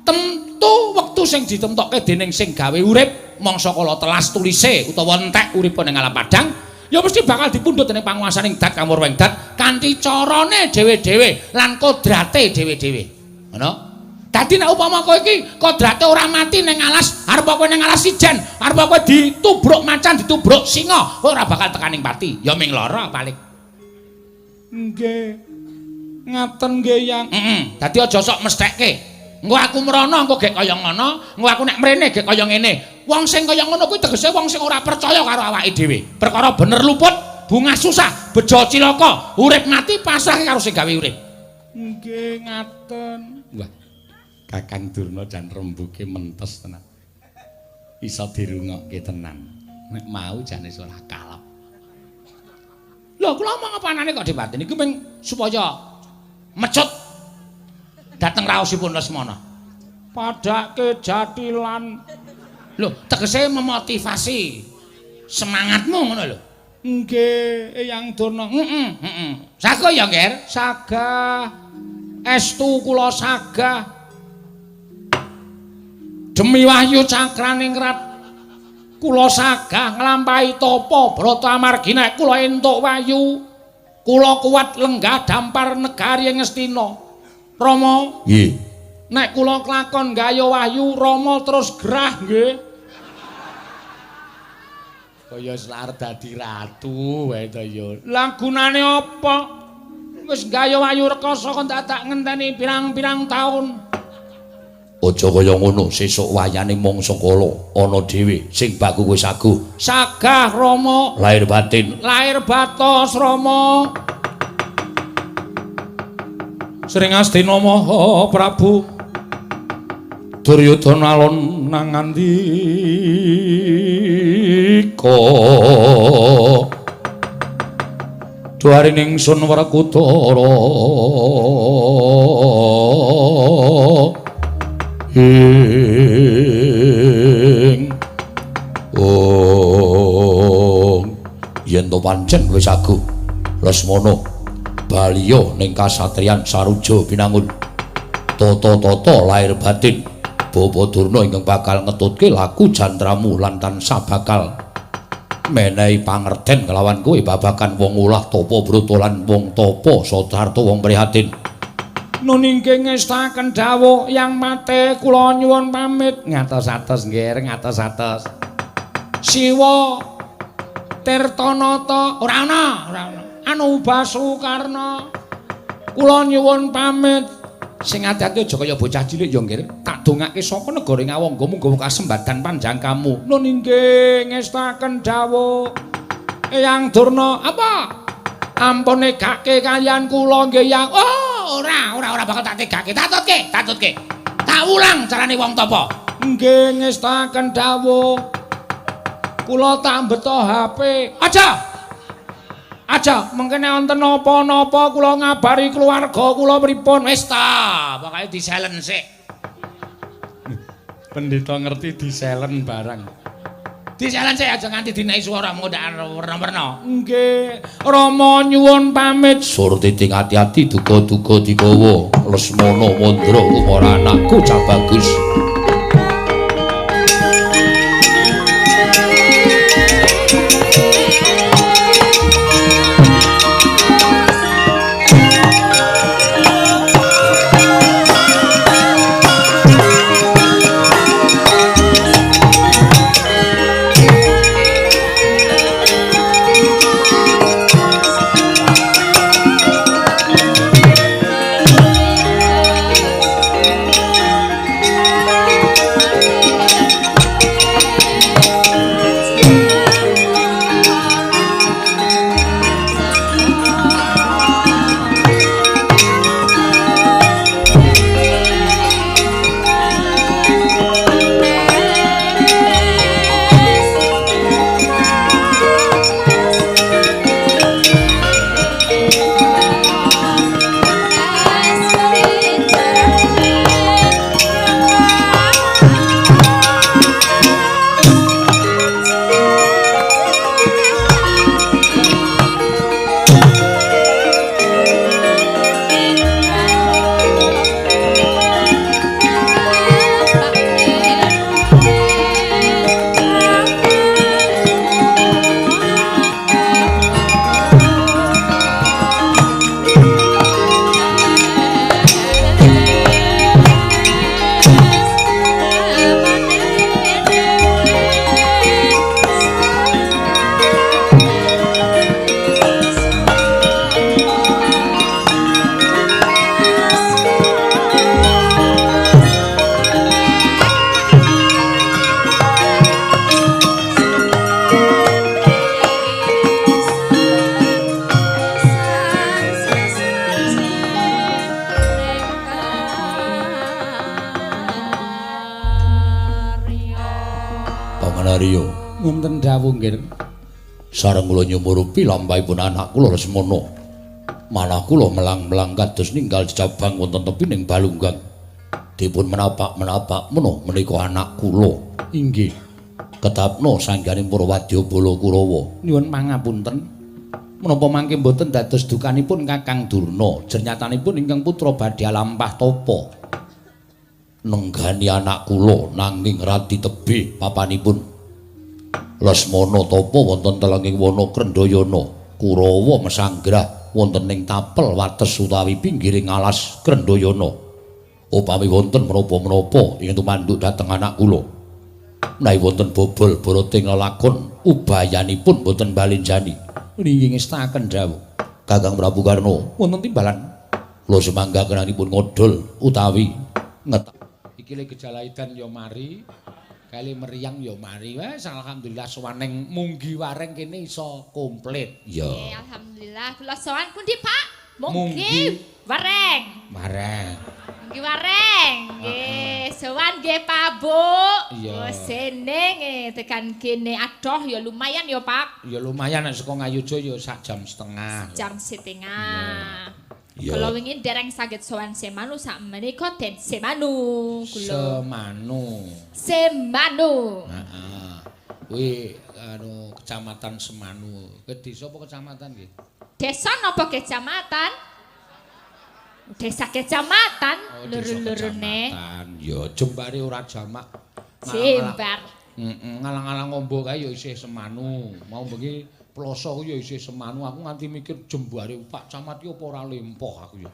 tentu wektu sing ditemtokke dening sing gawe urip, mangsa kala telas tulise utawa entek uripe ning alam padang, ya mesti bakal dipundhut dening panguwasaning dat kamurweng dat kanthi carane dhewe-dhewe lan kodrate dhewe-dhewe. Ngono? Dadi nek upama kowe iki kodrate ora mati ning alas, arep kowe ning alas ijen, arep kowe ditubruk macan, ditubruk singa, kowe ora bakal tekaning pati. Ya ming lara paling. Nggih. Ngaten nggih, Yang. Heeh. Dadi aja sok mesthekke. Engko aku mrono engko gek kaya ngono, engko aku nek mrene gek kaya ngene. Wong sing kaya ngono kuwi tegese wong sing ora percaya karo awake dhewe. Perkara bener luput, bungah susah, bejo cilaka, urip mati pasrah karo sing gawe urip. Nggih, ngaten. Wah. Kakang Durna jan rembuke mentes tenan. Iso dirungokke tenan. Nek mau jane ora kalap. Lho, kula omong apa anane kok dipateni iku mung supaya mecut dateng raosipun Lesmana. Padake jatilan. Lho, tegese memotivasi semangatmu ngono lho. Nggih, Eyang Durna. Heeh, heeh. Saga ya, Nger? Sagah. Estu kula sagah. Demi wahyu cakraning rat kula sagah nglampahi tapa brata amargi nek kula entuk wahyu kula kuat lenggah dampar negari ing Ngastina. Rama, nggih. Nek kula klakon gaya wahyu Rama terus gerah nggih. Kaya arep dadi ratu wae to ya. Lah gunane apa? Wis gaya wahyu rekasa kon dadak ngenteni pirang-pirang taun. Aja kaya ngono, sesuk wayane mangsa kala ana dhewe sing baku kowe sagu. Sagah Rama, lahir batin, lahir batos Rama. Sring Astina Maha Prabu Duryudana alon nang ngandika Duarining sun Werkudara ing ong yen to pancen wis agu Lesmana baliya ning kasatriyan Saruja Binangun tata-tata lahir batin Bapak Durna ingkang bakal ngetutke laku jantramu lan tansah bakal menehi pangerten kelawan kowe babagan wong ulah tapa brata lan wong tapa sadarta wong prihatin. Nun inggih ngestaken dawuh Yang Mate kula nyuwun pamit. Ngatos-atos nggih, ngatos-atos. Siwa Tirtanata ora ana, ora ana. Anu Basukarna kula nyuwun pamit. Sing ati-ati aja kaya bocah cilik ya nggih. Tak dongake saka negara Ngawangga munggo kasembadan panjang kamu. Nun inggih ngestaken dawuh Eyang Durna. Apa? Ampun negake kaliyan kula nggih Yang. Oh, ora, ora, ora bakal tak tegake. Tatutke, tatutke. Tak ulang carane wong tapa. Nggih ngestaken dawuh. Kula tak beto HP. Aja. Aja, mengkene wonten napa-napa kula ngabari keluarga kula pripun. Wis ta, pokoke diselen sik. Pendeta ngerti diselen barang. Diselen sik aja nganti dinehi swara mengko ndak werna-werna. Nggih, Rama nyuwun pamit. Surti ati-ati duga-duga digawa Lesmana Mandra kumara anakku cah bagus. Arya. Wonten dawuh nggih. Sareng kula nyumurupi lampahipun anak kula Lesmana. Manah kula melang-melang kados ninggal jejabang wonten tepining balunggang. Dipun menapak-menapak mena menika anak kula. Inggih. Ketapno sangganing para wadyabala Kurawa. Nyuwun pangapunten. Menapa mangke mboten dados dukanipun Kakang Durna? Jernyatanipun ingkang putra badhe lampah tapa. Nenggani anak kula nanging radi tebih papanipun. Lesmana tapa wonten telenging wana Krendhayana. Kurawa mesanggrah wonten ing tapel wates utawi pinggiring alas Krendhayana. Upami wonten menapa-menapa ing tumanduk dhateng anak kula. Menawi wonten bobol boroting lelakon ubayanipun boten balenjani. Nggih ngestaken dawuh. Kakang Prabu Karna, wonten timbalan kula semangga kenanipun ngodol utawi ngetak. Iki le gejala edan ya mari, kali meriang ya mari. Wes alhamdulillah sowan munggi wareng kene iso komplit. Ya. Alhamdulillah kula sowan pundi Pak? Munggi wareng. Wareng. Munggi wareng. Nggih, sowan nggih Pak Bu. Iya. Sene nggih tekan kene adoh ya lumayan ya Pak. Ya lumayan nek saka Ngayogya ya sak jam setengah. Jam setengah. Iya. Kula wingi dereng saged sowan Semanu sak menika den Semanu kula. Semanu. Semanu. Heeh. Kuwi anu kecamatan Semanu. Ke desa apa kecamatan nggih? Desa napa kecamatan? Desa kecamatan, oh, luru-lurune. Ya jembare ora jamak. Jembar. Heeh, ngalang-alang ngombo kae ya isih Semanu. Mau bengi ploso ku ya isih Semanu. Aku nganti mikir jembare Pak Camat ki apa ora lempoh aku ya.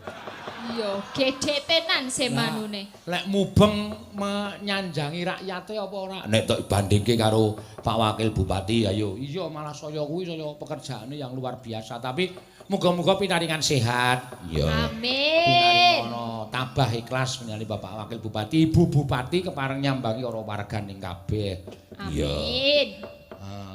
Iya, gedhe tenan Semanune. Lek mubeng menyanjangi rakyate apa ora? Nek tok bandingke karo Pak Wakil Bupati ayo. Iya, malah saya kuwi saya pekerjaane yang luar biasa, tapi muga-muga pinaringan sehat. Iya. Amin. Pinaringono tabah ikhlas menyali Bapak Wakil Bupati, Ibu Bupati kepareng nyambangi para warganing kabeh. Amin.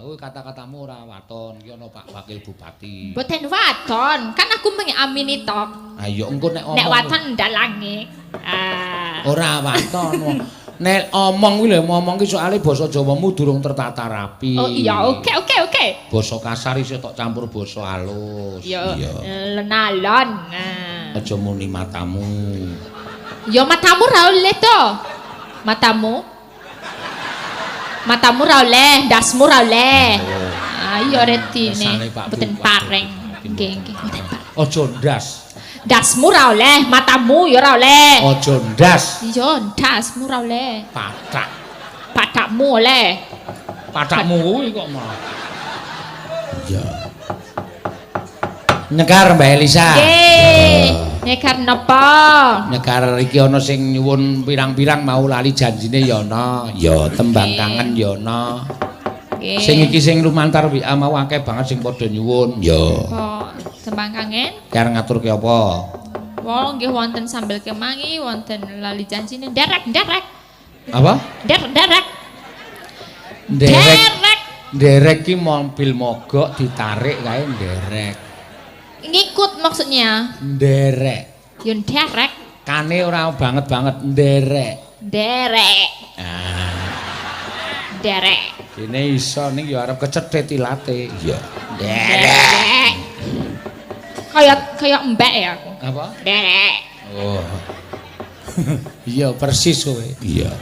Kuwi kata-katamu ora waton, iki ana Pak Wakil Bupati. Mboten waton, kan aku mengamini tok. Ayo engko nek omong. Nek waton ndalange. Ah. Ora waton. Nek omong kuwi lho, ngomong ki soalé basa Jawamu durung tertata rapi. Oh iya, oke oke oke. Basa kasar isih tok campur basa halus. Iya. Lenalon. Nah. Aja muni matamu. Ya matamu ra oleh to. Matamu. Matamu ra oleh, ndasmu ra oleh. Ayo retine. Mboten pareng. Nggih, nggih, mboten pareng. Aja ndas. Ndasmu ra oleh, matamu ya ora oleh. Aja ndas. Iya, ndasmu ra oleh. Pathak. Pathakmu oleh. Pathakmu kuwi kok malah. Iya. Nyekar Mbak Elisa. Nggih. Nyekar napa? Nyekar iki ana sing nyuwun pirang-pirang mau lali janjine ya ana. Ya, tembang kangen ya ana. Nggih. Sing iki sing lumantar WA mau akeh banget sing padha nyuwun. Ya. Oh, tembang kangen. Karep ngaturke apa? Wong nggih wonten sambel kemangi, wonten lali janjine nderek-nderek. Apa? Nderek-nderek. Nderek. Nderek ki mobil mogok ditarik kae nderek. Ngikut maksudnya. Nderek. Yo nderek. Kane ora banget-banget nderek. Nderek. Ah. Nderek. Dene iso ning ya arep kecethit ilate. Iya. Nderek. Kayak kayak mbek ya aku. Apa? Nderek. Oh. Iya persis kowe. Iya.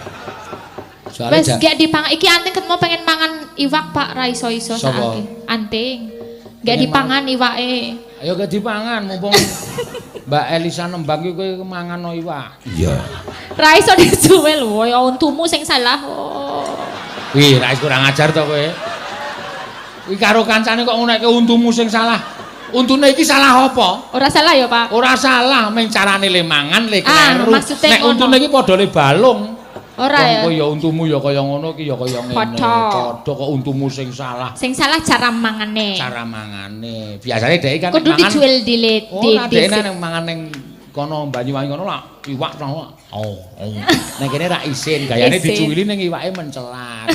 Wes gak dipangan iki anting ketemu pengen mangan iwak Pak ra iso-iso saiki. Anting. Gak dipangan iwake. Ayo gak dipangan mumpung Mbak Elisa nembang iki kowe mangan iwak. Iya. Ra iso dicuwil lho, ya untumu sing salah. Oh. Wih, ra kurang ajar to kowe. Kuwi karo kancane kok ngonekke untumu sing salah. Untune iki salah apa? Ora salah ya, Pak. Ora salah, mung carane le mangan le kleru. Nek untune iki padha le balung. Ora ya. Kowe ya untumu ya kaya ngono iki ya kaya ngene. Padha kok untumu sing salah. Sing salah cara mangane. Cara mangane. Biasane dhek kan kudu dijual dilit. Ora dhek nek mangan ning kono Banyuwangi kono lak iwak to. Oh. Nek kene ra isin, gayane dicuwili ning iwake mencelat.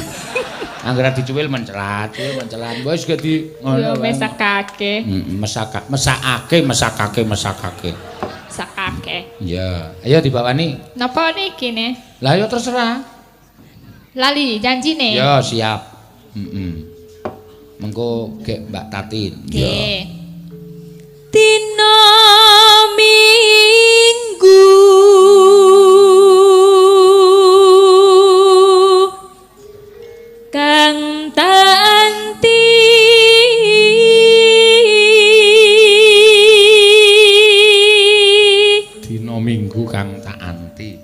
Anggere dicuwil mencelat, cuwil mencelat. Wis gak di ngono. Ya mesakake. Heeh, mesakake, mesakake, mesakake. Sakake. Iya. Ayo dibawani. Napa niki ne? Lah ya terserah. Lali janjine. Ya siap. Heeh. Mengko gek Mbak Tatin. Nggih. Dina Minggu kang tanti Dina Minggu kang tak anti.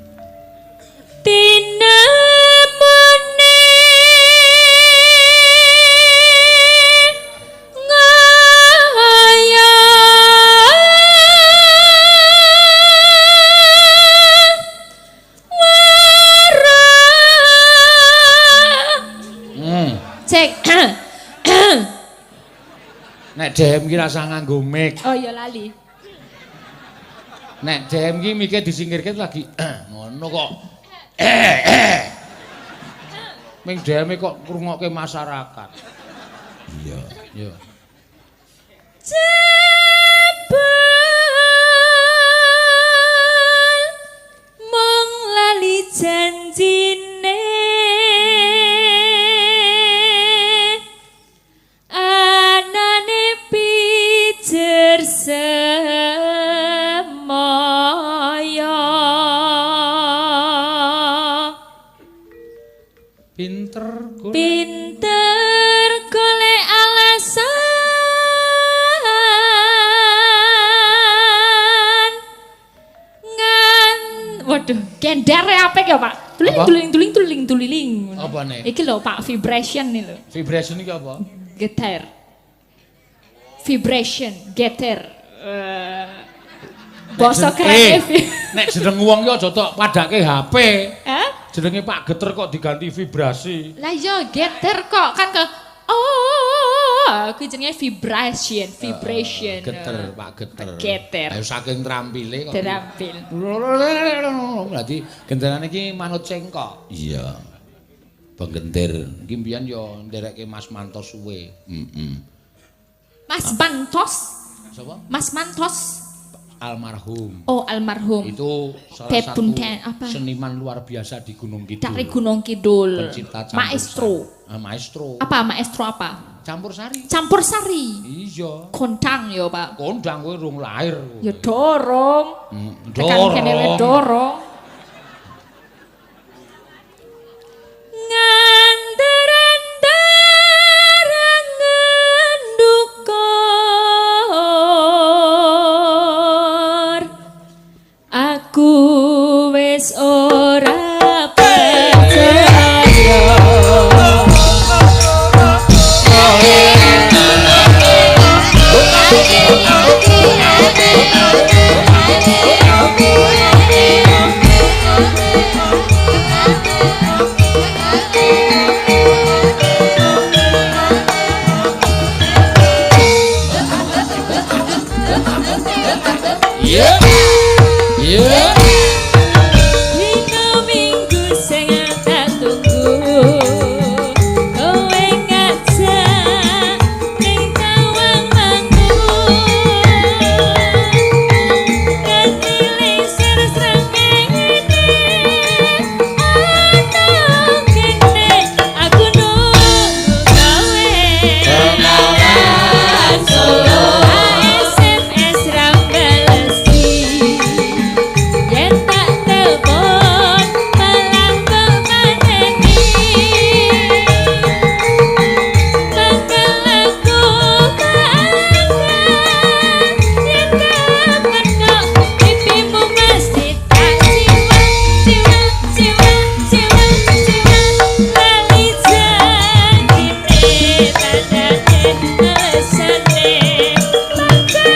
Tinemune ngaya wara. Cek. Nek DM ki rasa nganggo mic. Oh ya lali. Nek DM ki mike disingkirke lagi ngono kok. Ming DM kok ngrungokke masyarakat. Iya. Iya. Jebul mung lali janjine anane pijer semaya. Pinter golek. Pinter golek alasan ngan Waduh, gender apik ya, Pak. Tuling Apa? tuling tuling tuling tuling. Apa nih? Iki lho, Pak, vibration nih lho. Vibration iki apa? Geter. Vibration, geter. Basa keren. Nek jeneng wong ki aja tok padake HP. Hah? Jenenge Pak Geter kok diganti vibrasi. Lah iya geter kok kan ke oh, kuwi jenenge vibration, vibration. Geter, Pak Geter. Geter. Ayo saking trampile kok. Terampil. Berarti genderane iki manut cengkok. Iya. Penggenter. Iki mbiyen yo nderekke Mas Manto suwe. Heeh. Mas Mantos, Sapa? Mas Mantos. Almarhum. Oh, almarhum. Itu salah satu Bebunten, apa? seniman luar biasa di Gunung Kidul. Dari Gunung Kidul. Pencipta campur Maestro. sari. Ah, maestro. Apa maestro apa? Campur sari. Campur sari. Iya. Kondang ya, Pak. Kondang kowe rung lahir. Ya dorong. Tekan kene we Dorong. dorong. Nganter-anter ndukur aku wis ora percaya. Iya. Iya. Dina Minggu sing tak tunggu kowe ngajak ning Tawang Mangu nganti lisir srengenge ana kene aku nunggu kowe kenalan Solo SMS ra balesi yen tak telepon malah kok mateni bakal aku kaangan yen kapan kok pipimu mesti tak ciwang ciwang ciwang ciwang ciwang lali janjine tandane alesane bakal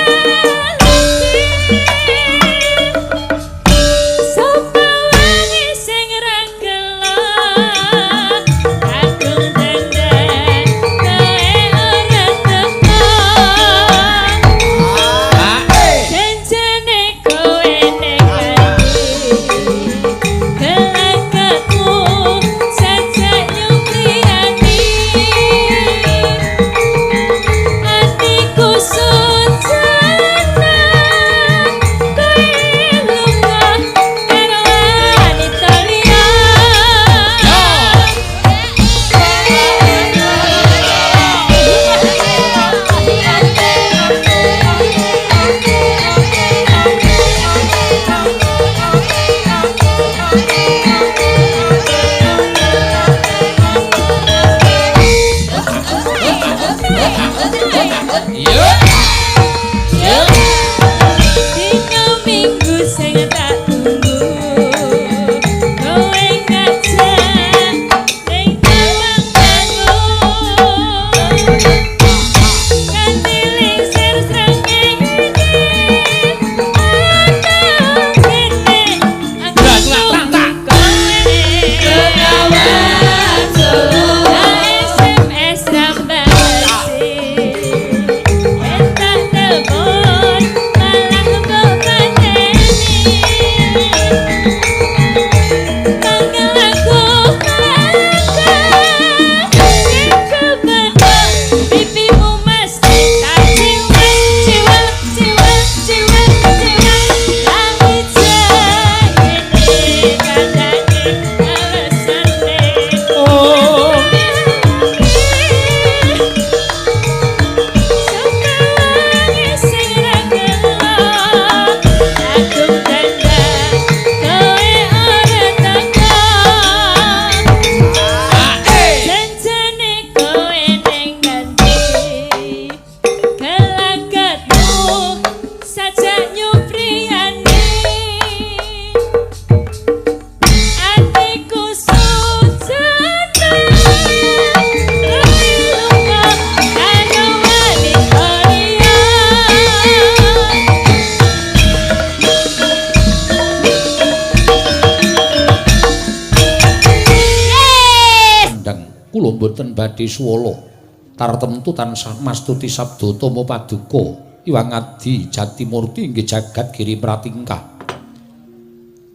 Sapa wani sing ra gelo kadung dandan kae ora teko janjane kowe ning ati gelagaku sajak nyupriyani atiku sucana kowe lunga karo wanita liya. kula mboten badhe suwala. Tartemtu tansah mastuti sabda tama paduka Iwang Adi Jatimurti inggih jagat giri pratingkah.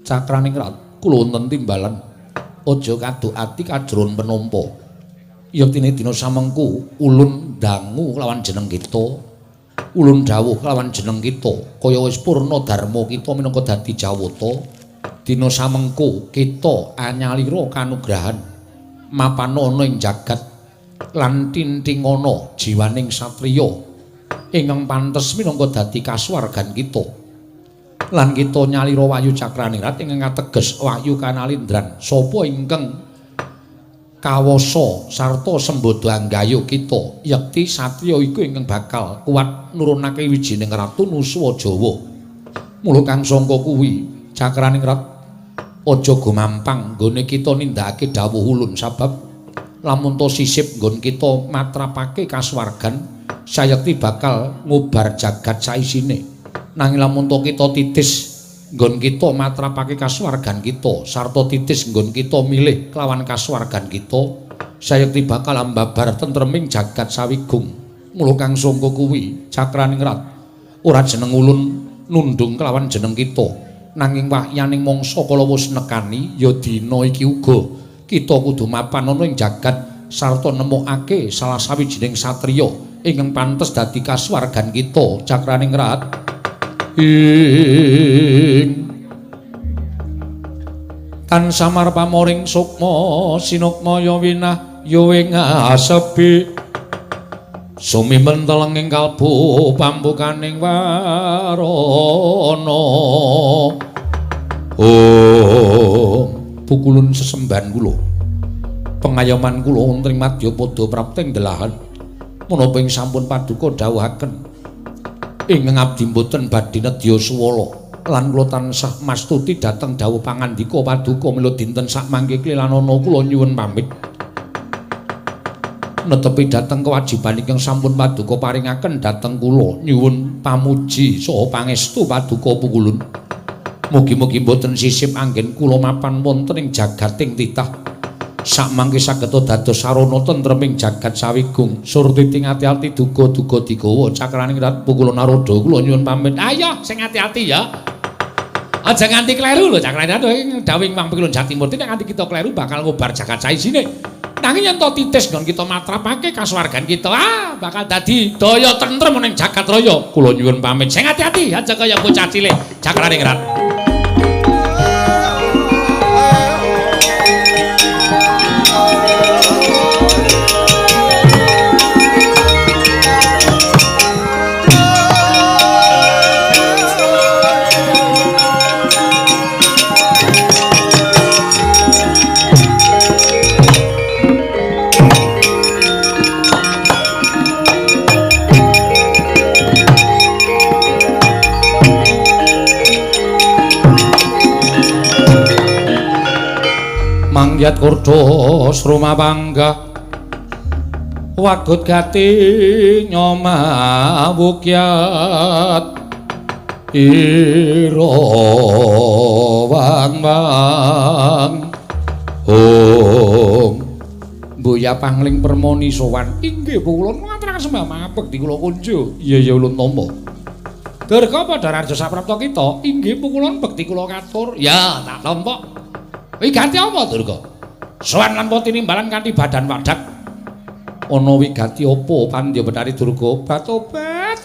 Cakraningrat kula wonten timbalan aja kaduk ati kajron penampa. Yektine dina samengku ulun dangu kelawan jeneng kita. Ulun dawuh kelawan jeneng kita kaya wis purna dharma kita minangka dadi jawata. Dina samengku kita anyalira kanugrahan mapana ana ing jagat lan tintingana jiwaning satriya ingkang pantes minangka dadi kasuwargan kita. Lan kita nyalira Wahyu Cakraningrat ingkang ateges wahyu kanalindran sapa ingkang kawasa sarta sembada anggayu kita yekti satriya iku ingkang bakal kuat nurunake wijining ratu Nusuwa Jawa. Mula kang sangka kuwi Cakraningrat aja gumampang nggone kita nindakake dawuh ulun sabab lamun to sisip nggon kita matrapake kasuwargan sayekti bakal ngubar jagat saisine. Nanging lamun to kita titis nggon kita matrapake kasuwargan kita sarta titis nggon kita milih kelawan kasuwargan kita sayekti bakal ambabar tentreming jagat sawigung. Mula kang sangka kuwi Cakraningrat ora jeneng ulun nundung kelawan jeneng kita nanging wahyaning mangsa kala wis nekani ya dina iki uga kita kudu mapan ana ing jagat sarta nemokake salah sawijining satriya ingkang pantes dadi kasuwargan kita. Cakraningrat ing tan samar pamoring sukma sinukmaya winah yo ing asepi sumimen telenging kalbu pambukaning warana. Oh pukulun sesembahan kula pengayoman kula wonten ing madyapada prapting delahan menapa ing sampun paduka dawuhaken ingkang abdi mboten badhe nedya suwala lan kula tansah mastuti dhateng dawuh pangandika paduka mila dinten sakmangke klilanana kula nyuwun pamit netepi dhateng kewajiban ingkang sampun paduka paringaken dhateng kula nyuwun pamuji saha pangestu paduka pukulun. Mugi-mugi mboten sisip anggen kula mapan wonten ing jagating titah sakmangke saged dados sarana tentreming jagat sawigung. Surtiting ati-ati duga-duga digawa Cakraningrat pukulun naroda kula nyuwun pamit. Ayo sing ati-ati ya, aja nganti kleru lho Cakraningrat. Dawuh Mang Pikulun Jatimurti nek nganti kita kleru bakal ngobar jagat saisine. Nanging yen to titis nggon kita matrapake kasuwargan kita bakal dadi daya tentrem ning jagat raya. Kula nyuwun pamit sing ati-ati aja kaya bocah cilik. Cakraningrat. Mangyat kurdo sruma panggah wagut gati nyoma wukyat ira wang wang. Om Buya pangling permoni sowan inggih kula ngaturaken sembah mapek di kula kunjo. Iya ya ulun tampa. Durga padha raja saprapta kita inggih pukulun bekti kula katur. Ya tak tampa. Wigati apa Durga? Sowan lan tinimbalan kanthi badan wadak. Ana wigati apa pandya Bathari Durga? Obat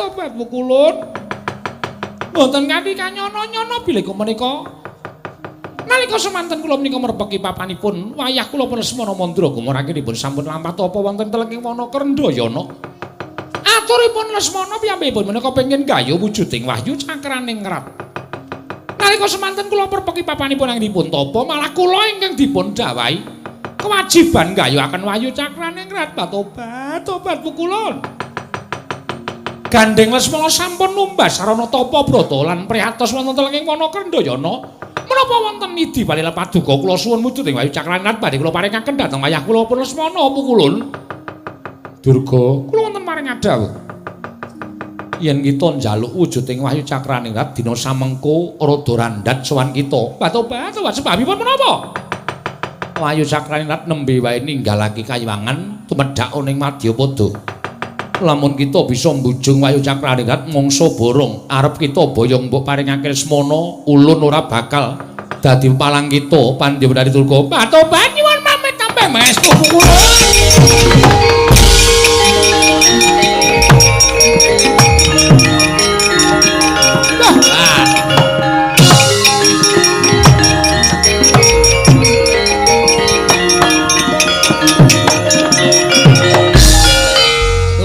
obat pukulun. Mboten kanthi kanyono-nyono bilih menika. Nalika semanten kula menika merpeki papanipun wayah kula pun Lesmana Mandra gumurakenipun sampun lampah tapa wonten telenging wana Krendayana. Aturipun Lesmana piyambakipun menika pengin gayuh wujuding wahyu Cakraningrat. Nalika semanten kula perpeki papanipun anggenipun tapa malah kula ingkang dipun dawahi kewajiban gayuhaken wahyu Cakraningrat. Tobat tobat pukulun. Gandeng Lesmana sampun numbas sarana tapa brata lan prihatos wonten telenging wana Krendayana. Menapa wonten nidi balila paduka kula suwun wujuding wahyu Cakraningrat badhe kula paringaken dhateng wayah kula pun Lesmana pukulun. Durga kula wonten paring adhawuh yen kita njaluk wujuding wahyu Cakraningrat dina samengko rada randhat sowan kita. Batobat sebabipun menapa? Wahyu Cakraningrat nembe wae ninggalake kayiwangan tumedhak ning Madyapada. Lamun kita bisa mbujung Wahyu Cakraningrat mangsa borong arep kita boyong mbok paringake Lesmana ulun ora bakal dadi palang kita Pandya Betari Durga. Patobat nyuwun pamit tambah maestu kula.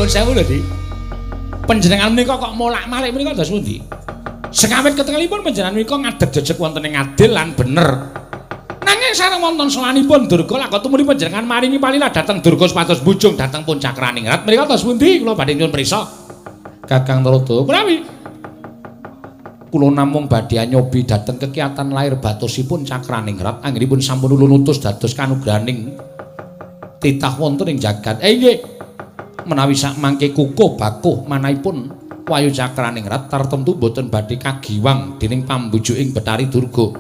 Sewu lho, Dik. Panjenengan menika kok molak-malik menika dados pundi? Sekawit ketengalipun panjenengan menika ngadeg jejeg wonten ing adil lan bener. Nanging sareng wonten sowanipun Durga lakon tumuli panjenengan maringi palilah dhateng Durga supados bujung dhateng pun Cakraningrat menika dados pundi? Kula badhe nyuwun prisa. Kakang Narada, prawi kula namung badhe nyobi dhateng kekiatan lair batosipun Cakraningrat anggenipun sampun ulun utus dados kanugrahaning titah wonten ing jagat. Nggih. Menawi sak mangke kukuh bakuh manahipun Wahyu Cakraningrat tartemtu boten badhe kagiwang dening pambujuking Betari Durga.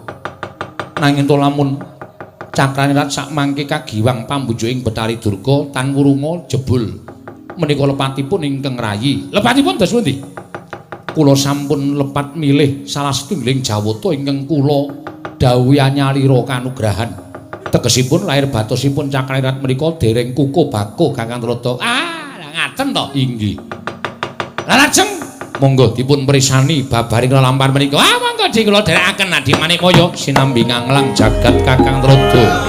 Nanging to lamun Cakraningrat sak mangke kagiwang pambujuking Betari Durga tan wurunga jebul menika lepatipun ingkang rayi. Lepatipun dos pundi? Kula sampun lepat milih salah setunggaling jawata ingkang kula dawuhi anyalira kanugrahan. Tegesipun lair batosipun Cakraningrat menika dereng kukuh bakuh Kakang Narada. Ngaten to? Inggih. Lah lajeng monggo dipun prisani babaring lelampahan menika. Ah monggo Dik kula dherekaken Adi Manikmaya sinambi nganglang jagat Kakang Narada.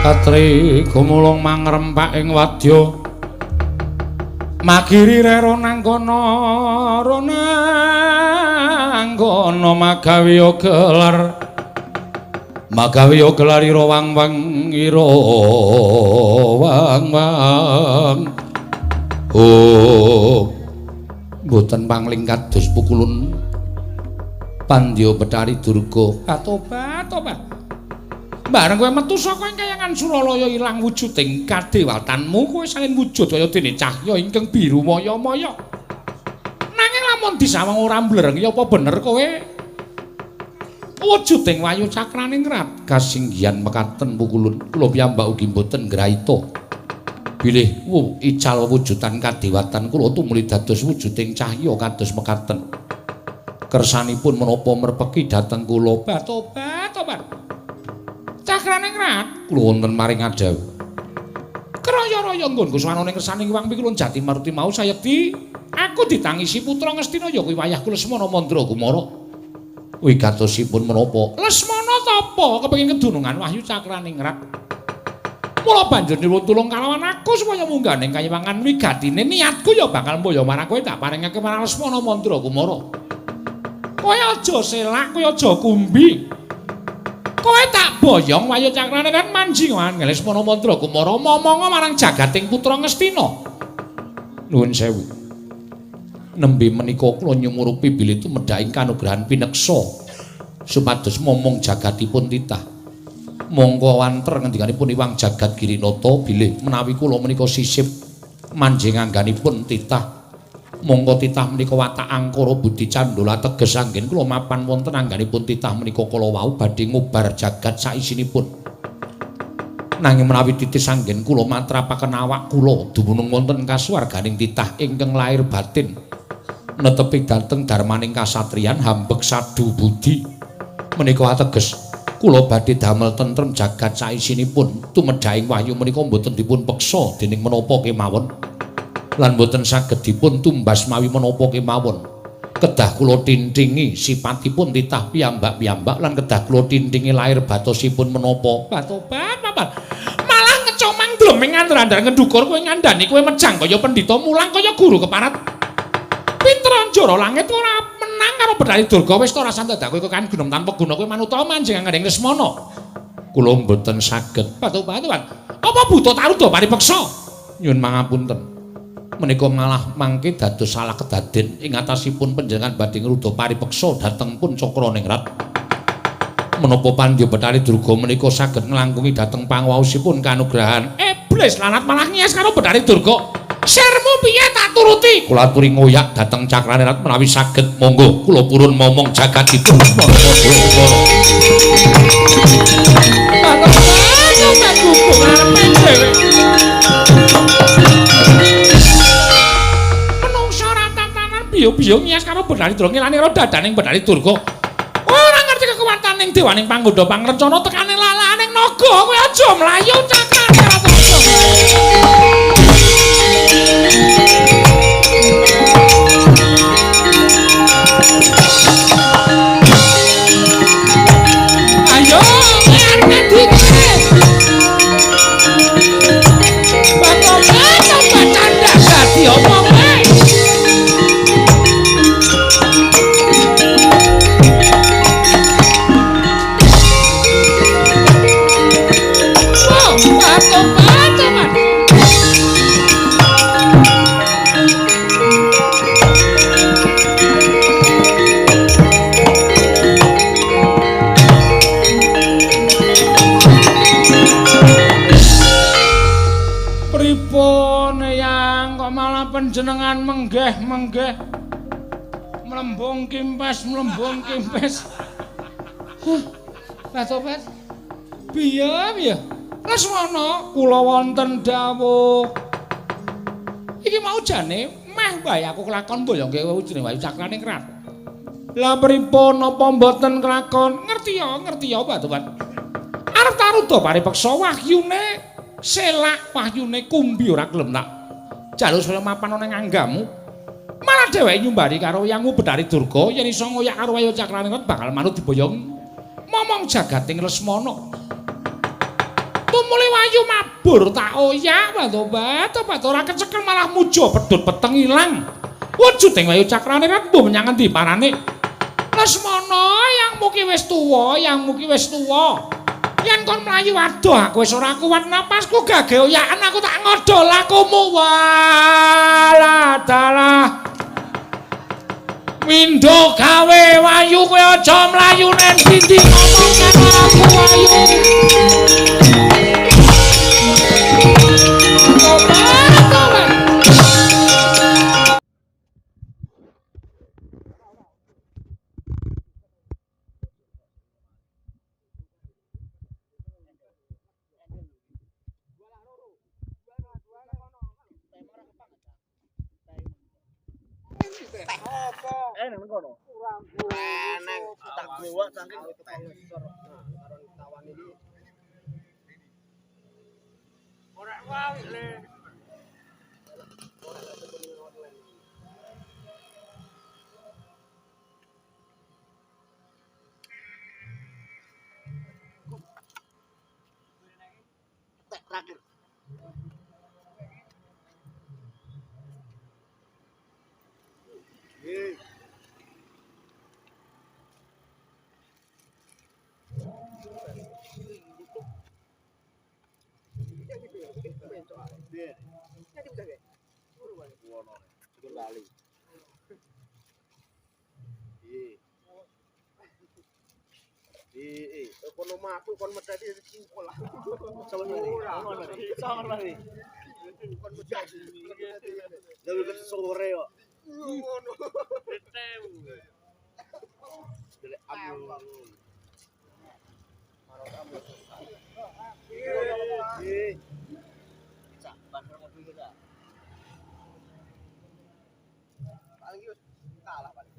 Katri gumulung mangrempak ing wadya magiri rero nangkono ronangkono magawe gelar magawe gelar ira wang-wang ira wang-wang. Oh mboten pangling kados pukulun Pandya Betari Durga. Atobat tobat. Bareng kowe metu saka ing kayangan Suralaya ilang wujuding kadewatanmu, kowe salin wujud kaya dene cahya ingkang biru maya-maya. Nanging lamun disawang ora mblereng ya apa bener kowe wujuding Wahyu Cakraningrat kasinggihan mekaten pukulun kula piyambak ugi mboten ngraita bilih ical wujudan kadewatan kula tumuli dados wujuding cahya kados mekaten. Kersanipun menapa merpeki dhateng kula? Tobat tobat. Cakraningrat kula wonten maring adhawuh. Kraya-raya nggonku swanane kersane Hyang Pikulun Jati Maruti mau sayekti aku ditangisi putra Ngastina ya kuwi wayahku Lesmana Mandra Kumara. Wigatosipun menapa? Lesmana tapa kepengin kedunungan Wahyu Cakraningrat. Mula banjur nyuwun tulung kalawan aku supaya munggah ning kayiwangan wigatine niatku ya bakal mboyo marang kowe tak paringake marang Lesmana Mandra Kumara. Kowe aja selak, kowe aja kumbi. Kowe tak boyong Wahyu Cakraningrat manjing Lesmana Mandra Kumara momonga marang jagating putra Ngastina. Nuwun sewu. Nembe menika kula nyumurupi bilih tumedhaking kanugrahan pineksa supados momong jagatipun titah. Mongko wanter ngendikanipun Iwang Jagat Girinata bilih menawi kula menika sisip manjing angganipun titah. Mongko titah menika watak angkara budi candala teges anggen kula mapan wonten angganipun titah menika kala wau badhe ngubar jagat saisinipun. Nanging menawi titis anggen kula matrapaken awak kula dumunung wonten kasuwarganing titah ingkang lair batin netepi dhateng darmaning kasatriyan hambek sadu budi menika ateges kula badhe damel tentrem jagat saisinipun tumedhaing wahyu menika mboten dipun peksa dening menapa kemawon lan boten saged dipun tumbas mawi menapa kemawon. Kedah kula tintingi sipatipun titah piyambak-piyambak lan kedah kula tintingi lahir batosipun menapa. Batobat papan. Malah ngecomang dleming andar-andar ngendukur kowe ngandani kowe mejang kaya pendhita mulang kaya guru keparat. Pinter njara langit ora menang karo Bathari Durga wis ora sandadak kowe kan gunung tanpa guna kowe manut manjing anggading Lesmana. Kula mboten saged. Batobat. Apa buta taruda paripeksa? Nyuwun mangapunten. Menika malah mangke dados salah kedaden ing atasipun panjenengan badhe ngruda paripeksa dhateng pun Cakraningrat. Menapa pandya Bathari Durga menika saged nglangkungi dhateng panguwaosipun kanugrahan iblis lanat malah ngias karo Bathari Durga. Sirmu piye tak turuti? Kula aturi ngoyak dhateng Cakraningrat menawi saged monggo kula purun momong jagatipun. Menungsa ora tatanan biyo-biyo ngias karo Bathari Durga ngilani karo dadaning Bathari Durga. Ora ngerti kekuataning dewaning panggoda pangrencana tekane lalaning naga kowe aja mlayu Cakraningrat aja. Ayo arep ngendi kowe? Bapak canda dadi apa kowe? Oh, bapak. Pripun yang kok malah panjenengan menggeh-menggeh mlembung kimpes mlembung kimpes. Lah tobat piye piye? Lesmana kula wonten dawuh. Iki mau jane meh wae aku kelakon mboyongke jeneng Wayu Cakraningrat. Lah pripun napa mboten kelakon? Ngerti ya Pak Tobat. Arep taruda paripeksa wahyune selak wahyune kumbi ora gelem tak jaluk supaya mapan ana ing anggamu. Malah dheweke nyumbari karo yangmu Bathari Durga yen iso ngoyak karo Wayu Cakraningrat bakal manut diboyong momong jagating Lesmana. Tumuli Wayu mabur tak oyak Pak Tobat ora kecekel malah muja pedhot peteng ilang. Wujuding Wayu Cakraningrat mbuh menyang endi parane? Lesmana yangmu ki wis tuwa, yangmu ki wis tuwa. Yen kon mlayu adoh aku wis ora kuat napasku gage oyakan aku tak ngodol lakumu. Walah dalah. Windo gawe Wayu kowe aja mlayu nang ndi ngomong karo aku Wayu. Tak bawa saking tawan iki. Ora wae le. Terakhir. Kono mlaku kon medhati simpul. Ora. Kon medhati. Lha sore kok. Ngono. Delek amul. Paling iki kalah paling.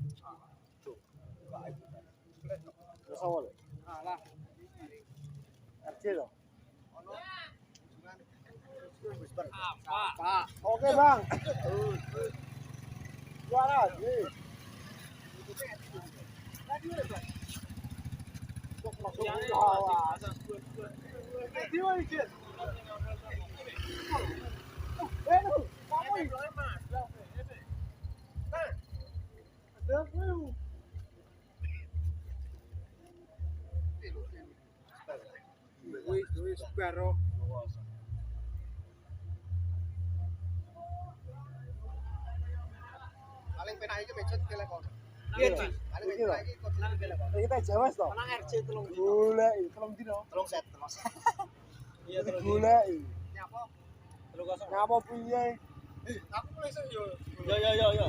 Kalah. RJ lho. Ono. Oke, Bang. Juara. Perro. Paling penak iki mecut kelek kono. Piye, Ci? Paling penak iki kok kelek kono. Iki tak Jawa to. Nang RC 3 dino. Golek 3 dino. 3 set, 3 set. Iya, 3 dino. Golek. Nyapa? 3-0. Ngapa piye? Aku mulai yo. Yo yo yo yo.